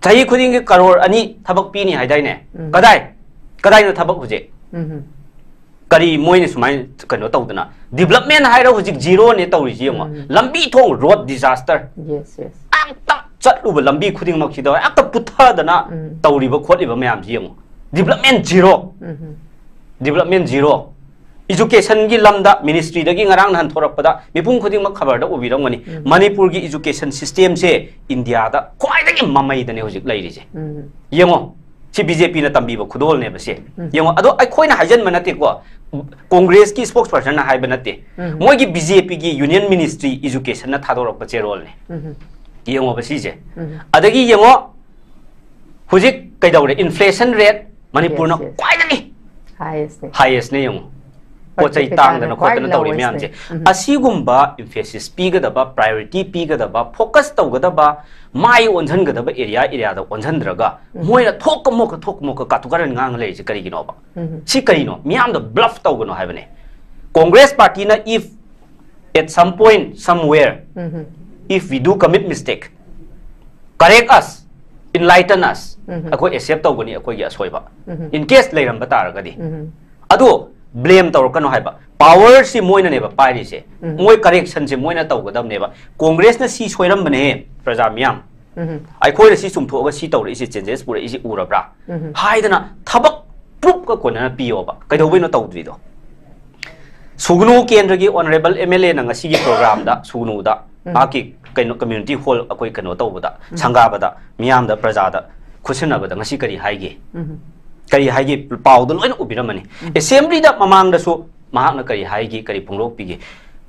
ꯆꯍꯤ ꯈꯨꯗꯤꯡꯒꯤ ꯀꯔꯣꯔ ꯑꯅꯤ ꯊꯕꯛ ꯄꯤꯅꯤ ꯍꯥꯏꯗꯥꯏꯅꯦ? ꯎꯝ꯫ ꯀꯗꯥꯏ? ꯀꯗꯥꯏꯅꯣ ꯊꯕꯛ ꯍꯧꯖꯤꯛ? ꯎꯝ꯫ ꯀꯔꯤ ꯃꯣꯏꯅ ꯁꯨꯃꯥꯏꯅ ꯀꯩꯅꯣ ꯇꯧꯗꯅ? Development ꯍꯥꯏꯔ ꯍꯧꯖꯤꯛ zero ꯅꯦ ꯇꯧꯔꯤꯁꯤ ꯌꯦꯡꯉꯣ꯫ ꯎꯝ꯫ ꯂꯝꯕꯤ ꯊꯣꯡ, road disaster꯫ Yes, yes꯫ ꯑꯝꯇ ꯆꯠꯂꯨꯕ ꯂꯝꯕꯤ ꯈꯨꯗꯤꯡꯃꯛꯁꯤꯗ ꯍꯦꯛꯇ ꯄꯨꯊꯗꯅ ꯎꯝ꯫ ꯇꯧꯔꯤꯕ ꯈꯣꯠꯂꯤꯕ ꯃꯌꯥꯝꯁꯤ ꯌꯦꯡꯉꯣ꯫ Development zero꯫ ꯎꯝ꯫ Development zero꯫ Education ꯒꯤ ꯂꯝꯗ ministry ꯗꯒꯤ ꯉꯔꯥꯡ ꯅꯍꯥꯟ ꯊꯣꯔꯛꯄꯗ ꯃꯤꯄꯨꯝ ꯈꯨꯗꯤꯡꯃꯛ ꯈꯕꯔꯗ ꯎꯕꯤꯔꯝꯒꯅꯤ꯫ ꯎꯝ꯫ ꯃꯅꯤꯄꯨꯔꯒꯤ education system ꯁꯦ ꯏꯟꯗꯤꯌꯥꯗ ꯈ꯭ꯋꯥꯏꯗꯒꯤ ꯃꯃꯩꯗꯅꯦ ꯍꯧꯖꯤꯛ ꯂꯩꯔꯤꯁꯦ꯫ ꯎꯝ꯫ ꯌꯦꯡꯉꯣ, ꯁꯤ ꯕꯤ ꯖꯦ ꯄꯤꯅ ꯇꯝꯕꯤꯕ ꯈꯨꯗꯣꯜꯅꯦꯕ ꯁꯦ꯫ ꯎꯝ꯫ ꯌꯦꯡꯉꯣ, ꯑꯗꯣ ꯑꯩꯈꯣꯏꯅ ꯍꯥꯏꯖꯟꯕ ꯅꯠꯇꯦꯀꯣ, Congress ꯀꯤ spokesperson ꯅ ꯍꯥꯏꯕ ꯅꯠꯇꯦ꯫ ꯎꯝ꯫ ꯃꯣꯏꯒꯤ B J P ꯒꯤ Union Ministry Education ꯅ ꯊꯥꯗꯣꯔꯛꯄ ꯆꯦꯔꯣꯜꯅꯦ꯫ ꯎꯝ꯫ ꯌꯦꯡꯉꯣꯕ ꯁꯤꯁꯦ꯫ ꯎꯝ꯫ ꯑꯗꯒꯤ ꯌꯦꯡꯉꯣ, ꯍꯧꯖꯤꯛ ꯀꯩꯗꯧꯔꯦ? Inflation rate ꯃꯅꯤꯄꯨꯔꯅ Yes, yes꯫ ꯈ꯭ꯋꯥꯏꯗꯒꯤ Highest ꯅꯦ꯫ Highest ꯅꯦ ꯌꯦꯡꯉꯣ꯫ ꯄꯣꯠ ꯆꯩ ꯄꯣꯠ ꯆꯩ ꯇꯥꯡꯗꯅ ꯇꯥꯡꯅ ꯈꯣꯠꯇꯅ ꯈ꯭ꯋꯥꯏ ꯇꯧꯔꯤ lowest ꯃꯌꯥꯝꯁꯦ꯫ ꯅꯦ꯫ ꯎꯝ꯫ ꯑꯁꯤꯒꯨꯝꯕ emphasis ꯄꯤꯒꯗꯕ, priority ꯄꯤꯒꯗꯕ, focus ꯇꯧꯒꯗꯕ, ꯃꯥꯏ ꯑꯣꯟꯁꯤꯟꯒꯗꯕ area area ꯗ ꯑꯣꯟꯁꯤꯟꯗ꯭ꯔꯒ ꯎꯝ꯫ ꯃꯣꯏꯅ ꯊꯣꯛꯀ ꯃꯣꯛꯀ ꯊꯣꯛꯀ ꯃꯣꯛꯀ ꯀꯥꯇꯨ ꯀꯥꯔꯟ ꯉꯥꯡꯉ ꯂꯩꯔꯤꯁꯦ ꯀꯔꯤꯒꯤꯅꯣꯕ? ꯎꯝ꯫ ꯁꯤ ꯀꯔꯤꯅꯣ? ꯃꯤꯌꯥꯝꯗ bluff ꯇꯧꯒꯅꯣ ꯍꯥꯏꯕꯅꯦ꯫ Congress party ꯅ if at some point somewhere um. if we do commit mistake, correct us, enlighten us, ꯎꯝ꯫ ꯑꯩꯈꯣꯏ accept ꯇꯧꯒꯅꯤ ꯑꯩꯈꯣꯏꯒꯤ ꯑꯁꯣꯏꯕ꯫ ꯎꯝ꯫ In case ꯂꯩꯔꯝꯕ ꯇꯥꯔꯒꯗꯤ꯫ ꯎꯝ꯫ ꯑꯗꯣ blame ꯇꯧꯔꯛꯀꯅꯣ ꯍꯥꯏꯕ꯫ Power ꯁꯤ ꯃꯣꯏꯅꯅꯦꯕ ꯄꯥꯏꯔꯤꯁꯦ꯫ ꯎꯝ꯫ ꯃꯣꯏ correction ꯁꯦ ꯃꯣꯏꯅ ꯇꯧꯒꯗꯕꯅꯦꯕ꯫ Congress ꯅ ꯁꯤ ꯁꯣꯏꯔꯝꯕꯅꯦꯍꯦ, ꯄ꯭ꯔꯖꯥ ꯃꯤꯌꯥꯝ꯫ ꯎꯝ꯫ ꯑꯩꯈꯣꯏꯅ ꯁꯤ ꯆꯨꯝꯊꯣꯛꯑꯒ ꯁꯤ ꯇꯧꯔꯛꯏꯁꯦ, changes ꯄꯨꯔꯛꯏꯁꯦ ꯎꯔꯕ꯭ꯔꯥ? ꯎꯝ꯫ ꯍꯥꯏꯗꯅ ꯊꯕꯛ proof ꯀ ꯀꯣꯟꯅꯅ ꯄꯤꯌꯣꯕ꯫ ꯀꯩꯗꯧꯕꯩꯅꯣ ꯇꯧꯗ꯭ꯔꯤꯗꯣ? ꯁꯨꯒꯅꯨ ꯀꯦꯟꯗ꯭ꯔꯒꯤ honourable M L A ꯅ ꯉꯁꯤꯒꯤ program ꯗ ꯁꯨꯒꯅꯨꯗ ꯎꯝ꯫ ꯃꯍꯥꯛꯀꯤ ꯀꯩꯅꯣ community hall ꯑꯩꯈꯣꯏ ꯀꯩꯅꯣ ꯇꯧꯕꯗ, ꯎꯝ꯫ ꯁꯪꯒꯥꯕꯗ, ꯃꯤꯌꯥꯝꯗ, ꯄ꯭ꯔꯖꯥꯗ ꯈꯨꯠꯁꯤꯟꯅꯕꯗ ꯉꯁꯤ ꯀꯔꯤ ꯍꯥꯏꯒꯦ? ꯎꯝ꯫ ꯀꯔꯤ ꯍꯥꯏꯒꯦ? ꯄꯥꯎꯗ ꯂꯣꯏꯅ ꯎꯕꯤꯔꯝꯃꯅꯤ꯫ ꯎꯝ꯫ Assembly ꯗ ꯃꯃꯥꯡꯗꯁꯨ ꯃꯍꯥꯛꯅ ꯀꯔꯤ ꯍꯥꯏꯒꯦ? ꯀꯔꯤ ꯐꯣꯡꯗꯣꯛꯄꯤꯒꯦ?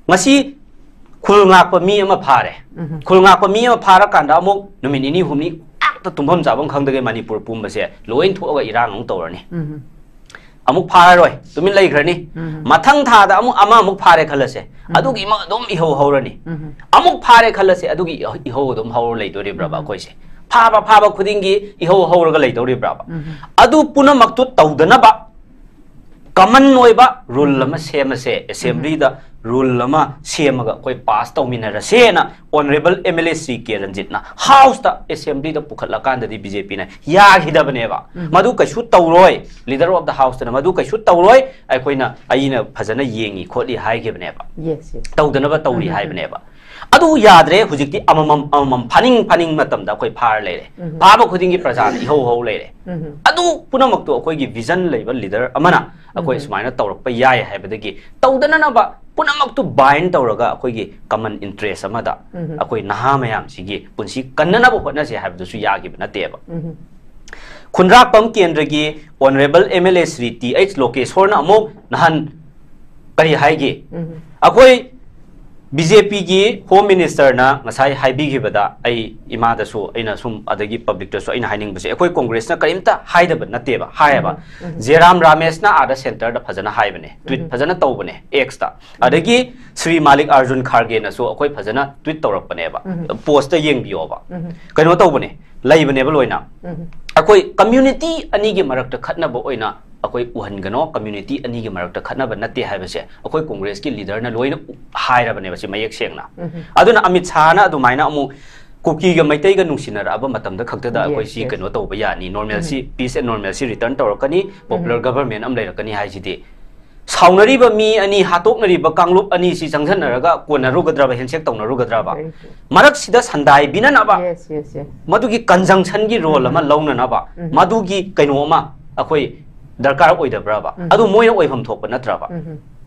ꯉꯁꯤ ꯈꯨꯜ ꯉꯥꯛꯄ ꯃꯤ ꯑꯃ ꯐꯥꯔꯦ꯫ ꯎꯝ꯫ ꯈꯨꯜ ꯉꯥꯛꯄ ꯃꯤ ꯑꯃ ꯐꯥꯔꯀꯥꯟꯗ ꯑꯃꯨꯛ ꯅꯨꯃꯤꯠ ꯅꯤꯅꯤ ꯍꯨꯝꯅꯤ ꯑꯝꯇ ꯇꯨꯝꯐꯝ ꯆꯥꯐꯝ ꯈꯪꯗꯒꯩ ꯃꯅꯤꯄꯨꯔ ꯄꯨꯝꯕꯁꯦ ꯂꯣꯏ ꯊꯣꯛꯑꯒ ꯏꯔꯥꯡ ꯑꯃꯨꯛ ꯇꯧꯔꯅꯤ꯫ ꯎꯝ꯫ ꯑꯃꯨꯛ ꯐꯥꯔꯔꯣꯏ, ꯇꯨꯃꯤꯟ ꯂꯩꯈ꯭ꯔꯅꯤ꯫ ꯎꯝ꯫ ꯃꯊꯪ ꯊꯥꯗ ꯑꯃꯨꯛ ꯑꯃ ꯑꯃꯨꯛ ꯐꯥꯔꯦ ꯈꯜꯂꯁꯦ, ꯎꯝ꯫ ꯑꯗꯨꯒꯤ ꯑꯃ ꯑꯗꯨꯝ ꯏꯍꯧ ꯍꯧꯔꯅꯤ꯫ ꯎꯝ꯫ ꯑꯃꯨꯛ ꯐꯥꯔꯦ ꯈꯜꯂꯁꯦ, ꯑꯗꯨꯒꯤ ꯏꯍꯧ ꯑꯗꯨꯝ ꯍꯧꯔ ꯂꯩꯗꯣꯔꯤꯕ꯭ꯔꯕ? ꯎꯝ꯫ ꯑꯩꯈꯣꯏꯁꯦ ꯐꯥꯕ ꯐꯥꯕ ꯈꯨꯗꯤꯡꯒꯤ ꯏꯍꯧ ꯍꯧꯔꯒ ꯂꯩꯗꯧꯔꯤꯕ꯭ꯔꯕ? ꯎꯝ꯫ ꯑꯗꯨ ꯄꯨꯝꯅꯃꯛꯇꯨ ꯇꯧꯗꯅꯕ ꯀꯃꯟ ꯑꯣꯏꯕ ꯔꯨꯜ ꯑꯃ ꯁꯦꯝꯃꯁꯦ, ꯑꯦꯁꯦꯝꯕ꯭ꯂꯤꯗ ꯔꯨꯜ ꯑꯃ ꯁꯦꯝꯃꯒ ꯑꯩꯈꯣꯏ ꯄꯥꯁ ꯇꯧꯃꯤꯟꯅꯔꯁꯦꯅ honourable M L A Shri K ꯔꯟꯖꯤꯠꯅ ꯍꯥꯎꯁꯇ, ꯑꯦꯁꯦꯝꯕ꯭ꯂꯤꯗ ꯄꯨꯈꯠꯂꯀꯥꯟꯗꯗꯤ ꯕꯤ ꯖꯦ ꯄꯤꯅ ꯌꯥꯈꯤꯗꯕꯅꯦꯕ꯫ ꯎꯝ꯫ ꯃꯗꯨ ꯀꯩꯁꯨ ꯇꯧꯔꯣꯏ, ꯂꯤꯗꯔ ꯑꯣꯐ ꯗ ꯍꯥꯎꯁꯇꯅ ꯃꯗꯨ ꯀꯩꯁꯨ ꯇꯧꯔꯣꯏ, ꯑꯩꯈꯣꯏꯅ, ꯑꯩꯅ ꯐꯖꯅ ꯌꯦꯡꯉꯤ ꯈꯣꯠꯂꯤ ꯍꯥꯏꯈꯤꯕꯅꯦꯕ꯫ Yes, yes. ꯇꯧꯗꯅꯕ ꯇꯧꯔꯤ ꯎꯝ, ꯎꯝ, ꯎꯝ꯫ ꯍꯥꯏꯕꯅꯦꯕ꯫ ꯑꯗꯨ ꯌꯥꯗ꯭ꯔꯦ꯫ ꯍꯧꯖꯤꯛꯇꯤ ꯑꯃꯃꯝ ꯑꯃꯃꯝ ꯐꯥꯅꯤꯡ ꯐꯥꯅꯤꯡ ꯃꯇꯝꯗ ꯑꯩꯈꯣꯏ ꯐꯥꯔ ꯂꯩꯔꯦ꯫ ꯎꯝ꯫ ꯐꯥꯕ ꯈꯨꯗꯤꯡꯒꯤ ꯄ꯭ꯔꯖꯥꯅ ꯏꯍꯧ ꯍꯧ ꯂꯩꯔꯦ꯫ ꯎꯝ꯫ ꯑꯗꯨ ꯄꯨꯝꯅꯃꯛꯇꯨ ꯑꯩꯈꯣꯏꯒꯤ ꯚꯤꯖꯟ ꯂꯩꯕ ꯂꯤꯗꯔ ꯑꯃꯅ ꯑꯩꯈꯣꯏ ꯎꯝ꯫ ꯁꯨꯃꯥꯏꯅ ꯇꯧꯔꯛꯄ ꯌꯥꯏ ꯍꯥꯏꯕꯗꯒꯤ ꯇꯧꯗꯅꯅꯕ ꯄꯨꯝꯅꯃꯛꯇꯨ ꯕꯥꯏꯟ ꯇꯧꯔꯒ ꯑꯩꯈꯣꯏꯒꯤ ꯀꯃꯟ ꯏꯟꯇꯔꯦꯁ ꯑꯃꯗ ꯎꯝ꯫ ꯑꯩꯈꯣꯏ ꯅꯍꯥ ꯃꯌꯥꯝꯁꯤꯒꯤ ꯄꯨꯟꯁꯤ ꯀꯟꯅꯅꯕ ꯍꯣꯠꯅꯁꯦ ꯍꯥꯏꯕꯗꯨꯁꯨ ꯌꯥꯈꯤꯕ ꯅꯠꯇꯦꯕ꯫ ꯎꯝ꯫ ꯈꯨꯟꯗ꯭ꯔꯥꯛꯄꯝ ꯀꯦꯟꯗ꯭ꯔꯒꯤ honourable M L A Shri T H ꯂꯣꯀꯦꯁꯣꯔꯅ ꯑꯃꯨꯛ ꯅꯍꯥꯟ ꯀꯔꯤ ꯍꯥꯏꯒꯦ? ꯎꯝ꯫ ꯑꯩꯈꯣꯏ ꯕꯤ ꯖꯦ ꯄꯤꯒꯤ ꯍꯣꯝ ꯃꯤꯅꯤꯁꯇꯔꯅ ꯉꯁꯥꯏ ꯍꯥꯏꯕꯤꯈꯤꯕꯗ, ꯑꯩ ꯏꯃꯥꯗꯁꯨ ꯑꯩꯅ ꯁꯨꯝ, ꯑꯗꯒꯤ ꯄꯕ꯭ꯂꯤꯛꯇꯁꯨ ꯑꯩꯅ ꯍꯥꯏꯅꯤꯡꯕꯁꯦ, ꯑꯩꯈꯣꯏ ꯀꯣꯡꯒ꯭ꯔꯦꯁꯅ ꯀꯔꯤꯝꯇ ꯍꯥꯏꯗꯕ ꯅꯠꯇꯦꯕ, ꯍꯥꯏꯌꯦꯕ꯫ ꯎꯝ, ꯎꯝ꯫ ꯖꯦꯔꯥꯝ ꯔꯥꯃꯦꯁꯅ ꯑꯥꯗ ꯁꯦꯟꯇꯔꯗ ꯐꯖꯅ ꯍꯥꯏꯕꯅꯦ, ꯇ꯭ꯋꯤꯠ ꯎꯝ꯫ ꯐꯖꯅ ꯇꯧꯕꯅꯦ ꯑꯦꯛꯁꯇ꯫ ꯎꯝ꯫ ꯑꯗꯒꯤ ꯁ꯭ꯔꯤ ꯃꯥꯂꯤꯛ ꯑꯥꯔꯖꯨꯟ ꯈꯥꯔꯒꯦꯅꯁꯨ ꯑꯩꯈꯣꯏ ꯐꯖꯅ ꯇ꯭ꯋꯤꯠ ꯇꯧꯔꯛꯄꯅꯦꯕ, ꯎꯝ꯫ ꯄꯣꯁꯇ ꯌꯦꯡꯕꯤꯌꯣꯕ꯫ ꯎꯝ꯫ ꯀꯩꯅꯣ ꯇꯧꯕꯅꯦ, ꯂꯩꯕꯅꯦꯕ ꯂꯣꯏꯅ꯫ ꯎꯝ꯫ ꯑꯩꯈꯣꯏ ꯀꯝꯃ꯭ꯌꯨꯅꯤꯇꯤ ꯑꯅꯤꯒꯤ ꯃꯔꯛꯇ ꯈꯠꯅꯕ ꯑꯣꯏꯅ ꯑꯩꯈꯣꯏ ꯎꯍꯟꯒꯅꯣ, ꯀꯝꯃ꯭ꯌꯨꯅꯤꯇꯤ ꯑꯅꯤꯒꯤ ꯃꯔꯛꯇ ꯈꯠꯅꯕ ꯅꯠꯇꯦ ꯍꯥꯏꯕꯁꯦ ꯑꯩꯈꯣꯏ ꯀꯣꯡꯒ꯭ꯔꯦꯁꯀꯤ ꯂꯤꯗꯔꯅ ꯂꯣꯏꯅ ꯎ-, ꯍꯥꯏꯔꯕꯅꯦꯕ ꯁꯤ ꯃꯌꯦꯛ ꯁꯦꯡꯅ꯫ ꯎꯝ꯫ ꯑꯗꯨꯅ ꯑꯃꯤꯠ ꯁꯥꯍꯅ ꯑꯗꯨꯃꯥꯏꯅ ꯑꯃꯨꯛ ꯀꯨꯀꯤꯒ ꯃꯩꯇꯩꯒ ꯅꯨꯡꯁꯤꯅꯔꯛꯑꯕ ꯃꯇꯝꯗ ꯈꯛꯇꯗ Yes, ꯑꯩꯈꯣꯏ ꯁꯤ yes. ꯀꯩꯅꯣ ꯇꯧꯕ ꯌꯥꯅꯤ, normalcy, um. Peace and normalcy return ꯇꯧꯔꯛꯀꯅꯤ, popular ꯎꯝ꯫ Government ꯑꯃ ꯂꯩꯔꯛꯀꯅꯤ ꯍꯥꯏꯁꯤꯗꯤ, ꯁꯥꯎꯅꯔꯤꯕ ꯃꯤ ꯑꯅꯤ, ꯍꯥꯠꯇꯣꯛꯅꯔꯤꯕ ꯀꯥꯡꯂꯨꯞ ꯑꯅꯤꯁꯤ ꯆꯪꯁꯤꯟꯅꯔꯒ ꯀꯣꯟꯅꯔꯨꯒꯗ꯭ꯔꯕ, handshake ꯇꯧꯅꯔꯨꯒꯗ꯭ꯔꯕ? Very true. ꯃꯔꯛꯁꯤꯗ ꯁꯟꯗꯥꯏ ꯕꯤꯅꯅꯕ, Yes, yes, yes. ꯃꯗꯨꯒꯤ conjunction ꯒꯤ role ꯑꯃ ꯎꯝ꯫ ꯂꯧꯅꯅꯕ, ꯎꯝ꯫ ꯃꯗꯨꯒꯤ ꯀꯩꯅꯣ ꯑꯃ ꯑꯩꯈꯣꯏ ꯗꯔꯀꯥꯔ ꯑꯣꯏꯗꯕ꯭ꯔꯕ? ꯎꯝ꯫ ꯑꯗꯨ ꯃꯣꯏꯅ ꯑꯣꯏꯐꯝ ꯊꯣꯛꯄ ꯅꯠꯇ꯭ꯔꯕ? ꯎꯝ꯫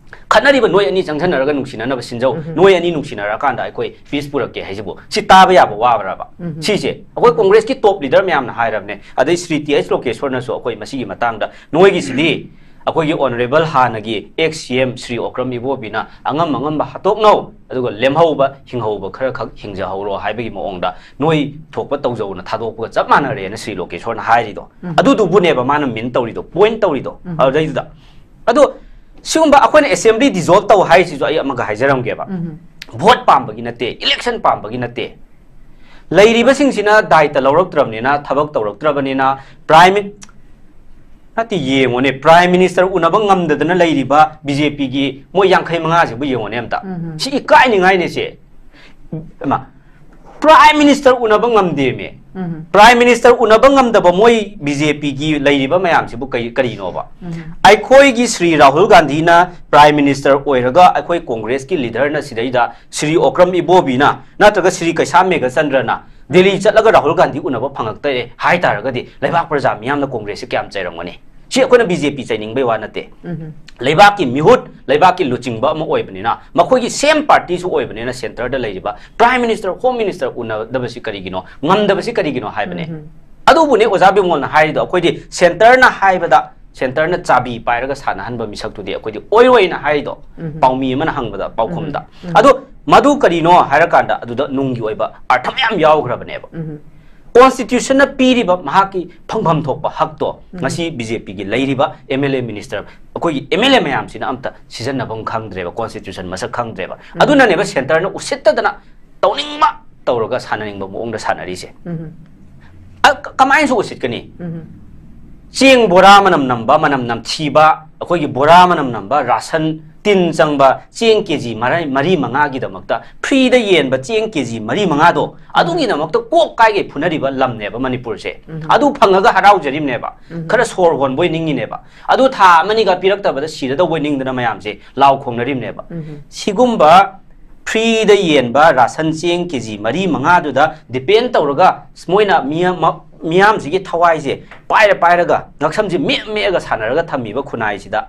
ꯈꯠꯅꯔꯤꯕ ꯅꯣꯏ ꯑꯅꯤ ꯆꯪꯁꯤꯟꯅꯔꯒ ꯅꯨꯡꯁꯤꯅꯅꯕ ꯁꯤꯟꯖꯧ, ꯎꯝ꯫ ꯅꯣꯏ ꯑꯅꯤ ꯅꯨꯡꯁꯤꯅꯔꯀꯥꯟꯗ ꯑꯩꯈꯣꯏ peace ꯄꯨꯔꯛꯀꯦ ꯍꯥꯏꯁꯤꯕꯨ ꯁꯤ ꯇꯥꯕ ꯌꯥꯕ ꯋꯥꯕ꯭ꯔꯕ? ꯎꯝ꯫ ꯁꯤꯁꯦ ꯑꯩꯈꯣꯏ ꯎꯝ꯫ ꯀꯣꯡꯒ꯭ꯔꯦꯁꯀꯤ top leader ꯃꯌꯥꯝꯅ ꯍꯥꯏꯔꯕꯅꯦ, ꯑꯗꯩ ꯁ꯭ꯔꯤ ꯇꯤ ꯑꯩꯆ ꯂꯣꯀꯦꯁꯣꯔꯅꯁꯨ ꯑꯩꯈꯣꯏ ꯃꯁꯤꯒꯤ ꯃꯇꯥꯡꯗ ꯅꯣꯏꯒꯤꯁꯤꯗꯤ ꯑꯩꯈꯣꯏꯒꯤ ꯑꯣꯅꯔꯦꯕꯜ ꯍꯥꯟꯅꯒꯤ ꯑꯦꯛꯁ ꯁꯤ ꯑꯦꯝ ꯁ꯭ꯔꯤ ꯑꯣꯀ꯭ꯔꯝ ꯏꯕꯣꯕꯤꯅ ꯑꯉꯝ ꯑꯉꯝꯕ ꯍꯥꯠꯇꯣꯛꯅꯧ, ꯑꯗꯨꯒ ꯂꯦꯝꯍꯧꯕ ꯍꯤꯡꯍꯧꯕ ꯈꯔ ꯈꯛ ꯍꯤꯡꯖꯍꯧꯔꯣ ꯍꯥꯏꯕꯒꯤ ꯃꯑꯣꯡꯗ ꯅꯣꯏ ꯊꯣꯛꯄ ꯇꯧꯖꯧꯅ ꯊꯥꯗꯣꯛꯄꯒ ꯆꯞ ꯃꯥꯟꯅꯔꯦꯅ ꯁ꯭ꯔꯤ ꯂꯣꯀꯦꯁꯣꯔꯅ ꯍꯥꯏꯔꯤꯗꯣ꯫ ꯎꯝ꯫ ꯑꯗꯨꯗꯨꯕꯨꯅꯦꯕ ꯃꯥꯅ ꯃꯤꯟ ꯇꯧꯔꯤꯗꯣ, ꯄꯣꯏꯟ ꯇꯧꯔꯤꯗꯣ꯫ ꯎꯝ꯫ ꯑꯗꯨꯗꯩꯗꯨꯗ ꯑꯗꯣ ꯁꯤꯒꯨꯝꯕ ꯑꯩꯈꯣꯏꯅ ꯑꯦꯁꯦꯝꯕ꯭ꯂꯤ ꯗꯤꯖꯣꯜꯕ ꯇꯧ ꯍꯥꯏꯔꯤꯁꯤꯁꯨ ꯑꯩ ꯑꯃꯒ ꯍꯥꯏꯖꯔꯝꯒꯦꯕ꯫ ꯎꯝ꯫ ꯚꯣꯠ ꯄꯥꯝꯕꯒꯤ ꯅꯠꯇꯦ, ꯏꯂꯦꯛꯁꯟ ꯄꯥꯝꯕꯒꯤ ꯅꯠꯇꯦ꯫ ꯂꯩꯔꯤꯕꯁꯤꯡꯁꯤꯅ ꯗꯥꯏꯇ ꯂꯧꯔꯛꯇ꯭ꯔꯕꯅꯤꯅ, ꯊꯕꯛ ꯇꯧꯔꯛꯇ꯭ꯔꯕꯅꯤꯅ, ꯄ꯭ꯔꯥꯏꯝ ꯃꯤ-, ꯅꯠꯇꯦ, ꯌꯦꯡꯉꯣꯅꯦ, ꯄ꯭ꯔꯥꯏꯝ ꯃꯤꯅꯤꯁꯇꯔ ꯎꯅꯕ ꯉꯝꯗꯗꯅ ꯂꯩꯔꯤꯕ ꯕꯤ ꯖꯦ ꯄꯤꯒꯤ ꯃꯣꯏ ꯌꯥꯡꯈꯩ ꯃꯉꯥꯁꯤꯕꯨ ꯌꯦꯡꯉꯣꯅꯦ ꯑꯝꯇ꯫ ꯎꯝ꯫ ꯁꯤ ꯏꯀꯥꯏꯅꯤꯡꯉꯥꯏꯅꯦ ꯁꯦ꯫ ꯏꯃꯥ, ꯄ꯭ꯔꯥꯏꯝ ꯃꯤꯅꯤꯁꯇꯔ ꯎꯅꯕ ꯉꯝꯗꯦꯃꯦ꯫ ꯎꯝ꯫ ꯄ꯭ꯔꯥꯏꯝ ꯃꯤꯅꯤꯁꯇꯔ ꯎꯅꯕ ꯉꯝꯗꯕ ꯃꯣꯏ ꯕꯤ ꯖꯦ ꯄꯤꯒꯤ ꯂꯩꯔꯤꯕ ꯃꯌꯥꯝꯁꯤꯕꯨ ꯀꯩ-, ꯀꯔꯤꯅꯣꯕ? ꯎꯝ꯫ ꯑꯩꯈꯣꯏꯒꯤ ꯁ꯭ꯔꯤ ꯔꯥꯍꯨꯜ ꯒꯥꯟꯙꯤꯅ ꯄ꯭ꯔꯥꯏꯝ ꯃꯤꯅꯤꯁꯇꯔ ꯑꯣꯏꯔꯒ ꯑꯩꯈꯣꯏ ꯀꯣꯡꯒ꯭ꯔꯦꯁꯀꯤ ꯂꯤꯗꯔꯅ ꯁꯤꯗꯩꯗ ꯁ꯭ꯔꯤ ꯑꯣꯀ꯭ꯔꯝ ꯏꯕꯣꯕꯤꯅ ꯅꯠꯇ꯭ꯔꯒ ꯁ꯭ꯔꯤ ꯀꯩꯁꯥꯝ ꯃꯦꯘꯆꯟꯗ꯭ꯔꯅ ꯗꯦꯜꯂꯤ ꯆꯠꯂꯒ ꯔꯥꯍꯨꯜ ꯒꯥꯟꯙꯤ ꯎꯅꯕ ꯐꯪꯉꯛꯇꯔꯦ ꯍꯥꯏ ꯇꯥꯔꯒꯗꯤ ꯂꯩꯕꯥꯛ ꯄ꯭ꯔꯖꯥ ꯃꯤꯌꯥꯝꯅ ꯀꯣꯡꯒ꯭ꯔꯦꯁꯁꯦ ꯀꯌꯥꯝ ꯆꯩꯔꯝꯒꯅꯤ? ꯁꯤ ꯑꯩꯈꯣꯏꯅ ꯕꯤ ꯖꯦ ꯄꯤ ꯆꯩꯅꯤꯡꯕꯩ ꯋꯥ ꯅꯠꯇꯦ꯫ ꯎꯝ꯫ ꯂꯩꯕꯥꯛꯀꯤ ꯃꯤꯍꯨꯠ, ꯂꯩꯕꯥꯛꯀꯤ ꯂꯨꯆꯤꯡꯕ ꯑꯃ ꯑꯣꯏꯕꯅꯤꯅ, ꯃꯈꯣꯏꯒꯤ ꯁꯦꯝ ꯄꯥꯔꯇꯤꯁꯨ ꯑꯣꯏꯕꯅꯤꯅ, ꯁꯦꯟꯇꯔꯗ ꯂꯩꯔꯤꯕ ꯄ꯭ꯔꯥꯏꯝ ꯃꯤꯅꯤꯁꯇꯔ, ꯍꯣꯝ ꯃꯤꯅꯤꯁꯇꯔ ꯎꯅꯗꯕꯁꯤ ꯀꯔꯤꯒꯤꯅꯣ, ꯉꯝꯗꯕꯁꯤ ꯀꯔꯤꯒꯤꯅꯣ ꯍꯥꯏꯕꯅꯦ꯫ ꯎꯝ꯫ ꯑꯗꯨꯕꯨꯅꯦ ꯑꯣꯖꯥ ꯕꯤꯃꯣꯜꯅ ꯍꯥꯏꯔꯤꯗꯣ, ꯑꯩꯈꯣꯏꯗꯤ ꯁꯦꯟꯇꯔꯅ ꯍꯥꯏꯕꯗ, ꯁꯦꯟꯇꯔꯅ ꯆꯥꯕꯤ ꯄꯥꯏꯔꯒ ꯁꯥꯟꯅꯍꯟꯕ ꯃꯤꯁꯛꯇꯨꯗꯤ ꯑꯩꯈꯣꯏꯗꯤ ꯑꯣꯏꯔꯣꯏꯅ ꯍꯥꯏꯔꯤꯗꯣ, ꯎꯝ꯫ ꯄꯥꯎꯃꯤ ꯑꯃꯅ ꯍꯪꯕꯗ, ꯄꯥꯎꯈꯨꯝꯗ꯫ ꯎꯝ꯫ ꯎꯝ꯫ ꯑꯗꯣ ꯃꯗꯨ ꯀꯔꯤꯅꯣ ꯍꯥꯏꯔꯀꯥꯟꯗ, ꯑꯗꯨꯗ ꯅꯨꯡꯒꯤ ꯑꯣꯏꯕ ꯑꯔꯊ ꯃꯌꯥꯝ ꯌꯥꯎꯈ꯭ꯔꯕꯅꯦꯕ꯫ ꯎꯝ꯫ ꯀꯣꯟꯁꯇꯤꯇ꯭ꯌꯨꯁꯟꯅ ꯄꯤꯔꯤꯕ ꯃꯍꯥꯛꯀꯤ ꯐꯪꯐꯝ ꯊꯣꯛꯄ ꯍꯛꯇꯣ ꯎꯝ꯫ ꯉꯁꯤ ꯕꯤ ꯖꯦ ꯄꯤꯒꯤ ꯂꯩꯔꯤꯕ ꯑꯦꯝ ꯑꯦꯜ ꯑꯦ ꯃꯤꯅꯤꯁꯇꯔ, ꯑꯩꯈꯣꯏꯒꯤ ꯑꯦꯝ ꯑꯦꯜ ꯑꯦ ꯃꯌꯥꯝꯁꯤꯅ ꯑꯝꯇ ꯁꯤꯖꯤꯟꯅꯐꯝ ꯈꯪꯗ꯭ꯔꯦꯕ, ꯀꯣꯟꯁꯇꯤꯇ꯭ꯌꯨꯁꯟ ꯃꯁꯛ ꯈꯪꯗ꯭ꯔꯦꯕ꯫ ꯎꯝ꯫ ꯑꯗꯨꯅꯅꯦꯕ ꯁꯦꯟꯇꯔꯅ ꯎꯁꯤꯠꯇꯗꯅ ꯇꯧꯅꯤꯡꯕ ꯇꯧꯔꯒ ꯁꯥꯟꯅꯅꯤꯡꯕ ꯃꯑꯣꯡꯗ ꯁꯥꯟꯅꯔꯤꯁꯦ꯫ ꯎꯝ꯫ ꯑ, ꯀ-, ꯀꯃꯥꯏꯅꯁꯨ ꯎꯁꯤꯠꯀꯅꯤ? ꯎꯝ꯫ ꯆꯦꯡ ꯕꯣꯔꯥ ꯃꯅꯝ ꯅꯝꯕ, ꯃꯅꯝ ꯅꯝꯊꯤꯕ, ꯑꯩꯈꯣꯏꯒꯤ ꯕꯣꯔꯥ ꯃꯅꯝ ꯅꯝꯕ ꯔꯥꯁꯟ ꯇꯤꯟ ꯆꯪꯕ ꯆꯦꯡ ꯀꯦ ꯖꯤ ꯃꯔꯤ, ꯃꯔꯤ ꯃꯉꯥꯒꯤꯗꯃꯛꯇ ꯐ꯭ꯔꯤꯗ ꯌꯦꯟꯕ ꯆꯦꯡ ꯀꯦ ꯖꯤ ꯃꯔꯤ ꯃꯉꯥꯗꯣ, ꯎꯝ꯫ ꯑꯗꯨꯒꯤꯗꯃꯛꯇ ꯀꯣꯛ ꯀꯥꯏꯒꯩ ꯐꯨꯅꯔꯤꯕ ꯂꯝꯅꯦꯕ ꯃꯅꯤꯄꯨꯔꯁꯦ꯫ ꯎꯝ꯫ ꯑꯗꯨ ꯐꯪꯉꯒ ꯍꯔꯥꯎꯖꯔꯤꯕꯅꯦꯕ, ꯎꯝ꯫ ꯈꯔ ꯁꯣꯔ ꯍꯣꯟꯕꯣꯏ ꯅꯤꯡꯉꯤꯅꯦꯕ꯫ ꯑꯗꯨ ꯊꯥ ꯑꯃꯅꯤꯒ ꯄꯤꯔꯛꯇꯕꯗ ꯁꯤꯔꯗꯧꯕꯣꯏ ꯅꯤꯡꯗꯅ ꯃꯌꯥꯝꯁꯦ ꯂꯥꯎ ꯈꯣꯡꯅꯔꯤꯕꯅꯦꯕ꯫ ꯎꯝ꯫ ꯁꯤꯒꯨꯝꯕ ꯐ꯭ꯔꯤꯗ ꯌꯦꯟꯕ ꯔꯥꯁꯟ ꯆꯦꯡ ꯀꯦ ꯖꯤ ꯃꯔꯤ ꯃꯉꯥꯗꯨꯗ ꯗꯤꯄꯦꯟ ꯇꯧꯔꯒ ꯃꯣꯏꯅ ꯃꯤꯌꯥꯝ-, ꯃꯤꯌꯥꯝꯁꯤꯒꯤ ꯊꯋꯥꯏꯁꯦ ꯄꯥꯏꯔ ꯄꯥꯏꯔꯒ ꯉꯛꯁꯝꯁꯦ ꯃꯦꯛ ꯃꯦꯛꯑꯒ ꯁꯥꯟꯅꯔꯒ ꯊꯝꯃꯤꯕ ꯈꯨꯟꯅꯥꯏꯁꯤꯗ,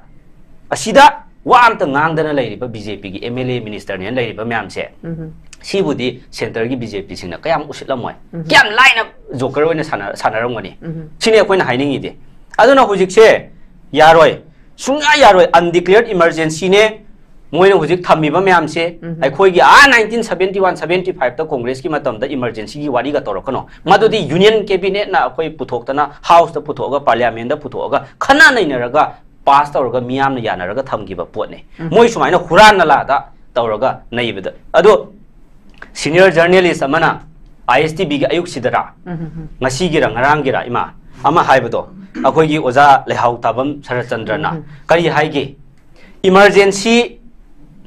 ꯑꯁꯤꯗ ꯋꯥ ꯑꯝꯇ ꯉꯥꯡꯗꯅ ꯂꯩꯔꯤꯕ ꯕꯤ ꯖꯦ ꯄꯤꯒꯤ ꯑꯦꯝ ꯑꯦꯜ ꯑꯦ ꯃꯤꯅꯤꯁꯇꯔꯅꯦꯅ ꯂꯩꯔꯤꯕ ꯃꯌꯥꯝꯁꯦ, ꯎꯝ꯫ ꯁꯤꯕꯨꯗꯤ ꯁꯦꯟꯇꯔꯒꯤ ꯕꯤ ꯖꯦ ꯄꯤꯁꯤꯡꯅ ꯀꯌꯥꯝ ꯎꯁꯤꯠꯂꯝꯃꯣꯏ, ꯎꯝ꯫ ꯀꯌꯥꯝ ꯂꯥꯏꯅ ꯖꯣꯀꯔ ꯑꯣꯏꯅ ꯁꯥꯟꯅ-, ꯁꯥꯟꯅꯔꯝꯒꯅꯤ? ꯎꯝ꯫ ꯁꯤꯅꯤ ꯑꯩꯈꯣꯏꯅ ꯍꯥꯏꯅꯤꯡꯉꯤꯗꯤ꯫ ꯑꯗꯨꯅ ꯍꯧꯖꯤꯛꯁꯦ ꯌꯥꯔꯣꯏ꯫ ꯁꯨꯡꯌꯥ ꯌꯥꯔꯣꯏ꯫ Undeclared emergencyꯅꯦ ꯃꯣꯏꯅ ꯍꯧꯖꯤꯛ ꯊꯝꯃꯤꯕ ꯃꯌꯥꯝꯁꯦ꯫ ꯎꯝ꯫ ꯑꯩꯈꯣꯏꯒꯤ ꯑꯥ nineteen seventy one seventy fiveꯇ Congressꯀꯤ ꯃꯇꯝꯗ emergencyꯒꯤ ꯋꯥꯔꯤꯒ ꯇꯧꯔꯛꯀꯅꯣ꯫ ꯃꯗꯨꯗꯤ Union Cabinetꯅ ꯑꯩꯈꯣꯏ ꯄꯨꯊꯣꯛꯇꯅ, Houseꯇ ꯄꯨꯊꯣꯛꯑꯒ, Parliamentꯇ ꯄꯨꯊꯣꯛꯑꯒ, ꯈꯟꯅ ꯅꯩꯅꯔꯒ, pass ꯇꯧꯔꯒ, ꯃꯤꯌꯥꯝꯅ ꯌꯥꯅꯔꯒ ꯊꯝꯈꯤꯕ ꯄꯣꯠꯅꯤ꯫ ꯎꯝ꯫ ꯃꯣꯏ ꯁꯨꯃꯥꯏꯅ ꯍꯨꯔꯥꯟ ꯅꯂꯥꯗ ꯇꯧꯔꯒ ꯅꯩꯕꯗ꯫ ꯑꯗꯣ senior journalist ꯑꯃꯅ ISTVꯒꯤ ꯑꯌꯨꯛꯁꯤꯗꯔꯥ, ꯎꯝ, ꯎꯝ, ꯎꯝ꯫ ꯉꯁꯤꯒꯤꯔ ꯉꯔꯥꯡꯒꯤꯔ ꯏꯃꯥ ꯑꯃ ꯍꯥꯏꯕꯗꯣ, ꯑꯩꯈꯣꯏꯒꯤ ꯑꯣꯖꯥ ꯂꯩꯍꯥꯎ ꯇꯥꯕꯝ ꯁꯔꯠꯆꯟꯗ꯭ꯔꯅ ꯎꯝ, ꯎꯝ꯫ ꯀꯔꯤ ꯍꯥꯏꯒꯦ? Emergency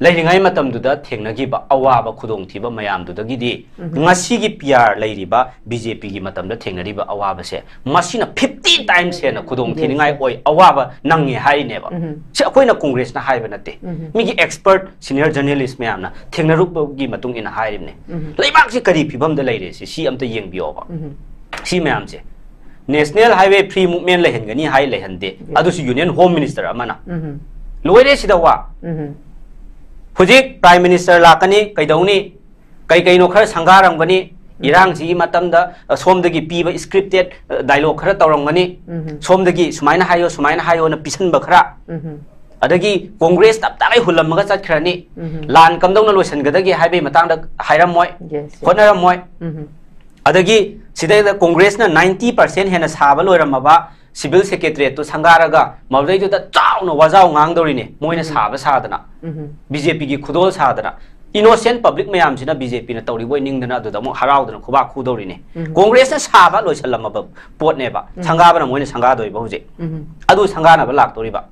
ꯂꯩꯔꯤꯉꯩ ꯃꯇꯝꯗꯨꯗ ꯊꯦꯡꯅꯈꯤꯕ ꯑꯋꯥꯕ ꯈꯨꯗꯣꯡꯊꯤꯕ ꯃꯌꯥꯝꯗꯨꯗꯒꯤꯗꯤ ꯎꯝ꯫ ꯉꯁꯤꯒꯤ PR ꯂꯩꯔꯤꯕ BJPꯒꯤ ꯃꯇꯝꯗ ꯊꯦꯡꯅꯔꯤꯕ ꯑꯋꯥꯕꯁꯦ, ꯃꯁꯤꯅ fifty times ꯍꯦꯟꯅ ꯈꯨꯗꯣꯡ Yes, ꯊꯤꯅꯤꯡꯉꯥꯏ yes꯫ ꯑꯣꯏ, ꯑꯋꯥꯕ ꯅꯪꯉꯦ ꯍꯥꯏꯔꯤꯅꯦꯕ꯫ ꯎꯝ꯫ ꯁꯤ ꯑꯩꯈꯣꯏꯅ Congressꯅ ꯍꯥꯏꯕ ꯅꯠꯇꯦ꯫ ꯎꯝ꯫ ꯃꯤꯒꯤ expert senior journalist ꯃꯌꯥꯝꯅ ꯊꯦꯡꯅꯔꯨꯕꯒꯤ ꯃꯇꯨꯡ ꯏꯟꯅ ꯍꯥꯏꯔꯤꯕꯅꯦ꯫ ꯎꯝ꯫ ꯂꯩꯕꯥꯛꯁꯤ ꯀꯔꯤ ꯐꯤꯕꯝꯗ ꯂꯩꯔꯦ ꯁꯤ, ꯁꯤ ꯑꯝꯇ ꯌꯦꯡꯕꯤꯌꯣꯕ꯫ ꯎꯝ꯫ ꯁꯤ ꯃꯌꯥꯝꯁꯦ꯫ National Highway free movement ꯂꯩꯍꯟꯒꯅꯤ ꯍꯥꯏ ꯂꯩꯍꯟꯗꯦ꯫ Yes꯫ ꯑꯗꯨꯁꯨ Union Home Minister ꯑꯃꯅ꯫ ꯎꯝ꯫ ꯂꯣꯏꯔꯦ ꯁꯤꯗ ꯋꯥ꯫ ꯎꯝ꯫ ꯍꯧꯖꯤꯛ Prime Minister ꯂꯥꯛꯀꯅꯤ, ꯀꯩꯗꯧꯅꯤ? ꯀꯩ ꯀꯩꯅꯣ ꯈꯔ ꯁꯪꯒꯥꯔꯝꯒꯅꯤ꯫ ꯎꯝ꯫ ꯏꯔꯥꯡꯁꯤꯒꯤ ꯃꯇꯝꯗ, ꯑ, ꯁꯣꯝꯗꯒꯤ ꯄꯤꯕ scripted, ꯑ, dialogue ꯈꯔ ꯇꯧꯔꯝꯒꯅꯤ꯫ ꯎꯝ꯫ ꯁꯣꯝꯗꯒꯤ ꯁꯨꯃꯥꯏꯅ ꯍꯥꯏꯌꯣ, ꯁꯨꯃꯥꯏꯅ ꯍꯥꯏꯌꯣꯅ ꯄꯤꯁꯟꯕ ꯈꯔ꯫ ꯎꯝ꯫ ꯑꯗꯒꯤ Congress ꯇꯞ ꯇꯥꯒꯩ ꯍꯨꯜꯂꯝꯃꯒ ꯆꯠꯈ꯭ꯔꯅꯤ꯫ ꯎꯝ꯫ ꯂꯥꯟ ꯀꯝꯗꯧꯅ ꯂꯣꯏꯁꯤꯟꯒꯗꯒꯦ ꯍꯥꯏꯕꯒꯤ ꯃꯇꯥꯡꯗ ꯍꯥꯏꯔꯝꯃꯣꯏ, Yes, yes꯫ ꯍꯣꯠꯅꯔꯝꯃꯣꯏ꯫ ꯎꯝ꯫ ꯑꯗꯒꯤ ꯁꯤꯗꯩꯗ Congressꯅ ninety percent ꯍꯦꯟꯅ ꯁꯥꯕ ꯂꯣꯏꯔꯝꯃꯕ civil secretariatꯇꯨ ꯁꯪꯒꯥꯔꯒ ꯃꯗꯨꯗꯩꯗꯨꯗ ꯆꯥꯎꯅ ꯋꯥꯖꯥꯎ ꯉꯥꯡꯗꯧꯔꯤꯅꯦ, ꯃꯣꯏꯅ ꯎꯝ꯫ ꯁꯥꯕ ꯁꯥꯗꯅ, ꯎꯝ꯫ BJPꯒꯤ ꯈꯨꯗꯣꯜ ꯁꯥꯗꯅ, innocent public ꯃꯌꯥꯝꯁꯤꯅ BJPꯅ ꯇꯧꯔꯤꯕꯣꯏ ꯅꯤꯡꯗꯅ ꯑꯗꯨꯗ ꯑꯃꯨꯛ ꯍꯔꯥꯎꯗꯅ ꯈꯨꯕꯥꯛ ꯈꯨꯗꯧꯔꯤꯅꯦ꯫ ꯎꯝ꯫ Congressꯅ ꯁꯥꯕ ꯂꯣꯏꯁꯤꯜꯂꯝꯃꯕ ꯄꯣꯠꯅꯦꯕ, ꯎꯝ꯫ ꯁꯪꯒꯥꯕꯅ ꯃꯣꯏꯅ ꯁꯪꯒꯥꯗꯣꯔꯤꯕ ꯍꯧꯖꯤꯛ꯫ ꯎꯝ꯫ ꯑꯗꯨ ꯁꯪꯒꯥꯅꯕ ꯂꯥꯛꯇꯣꯔꯤꯕ꯫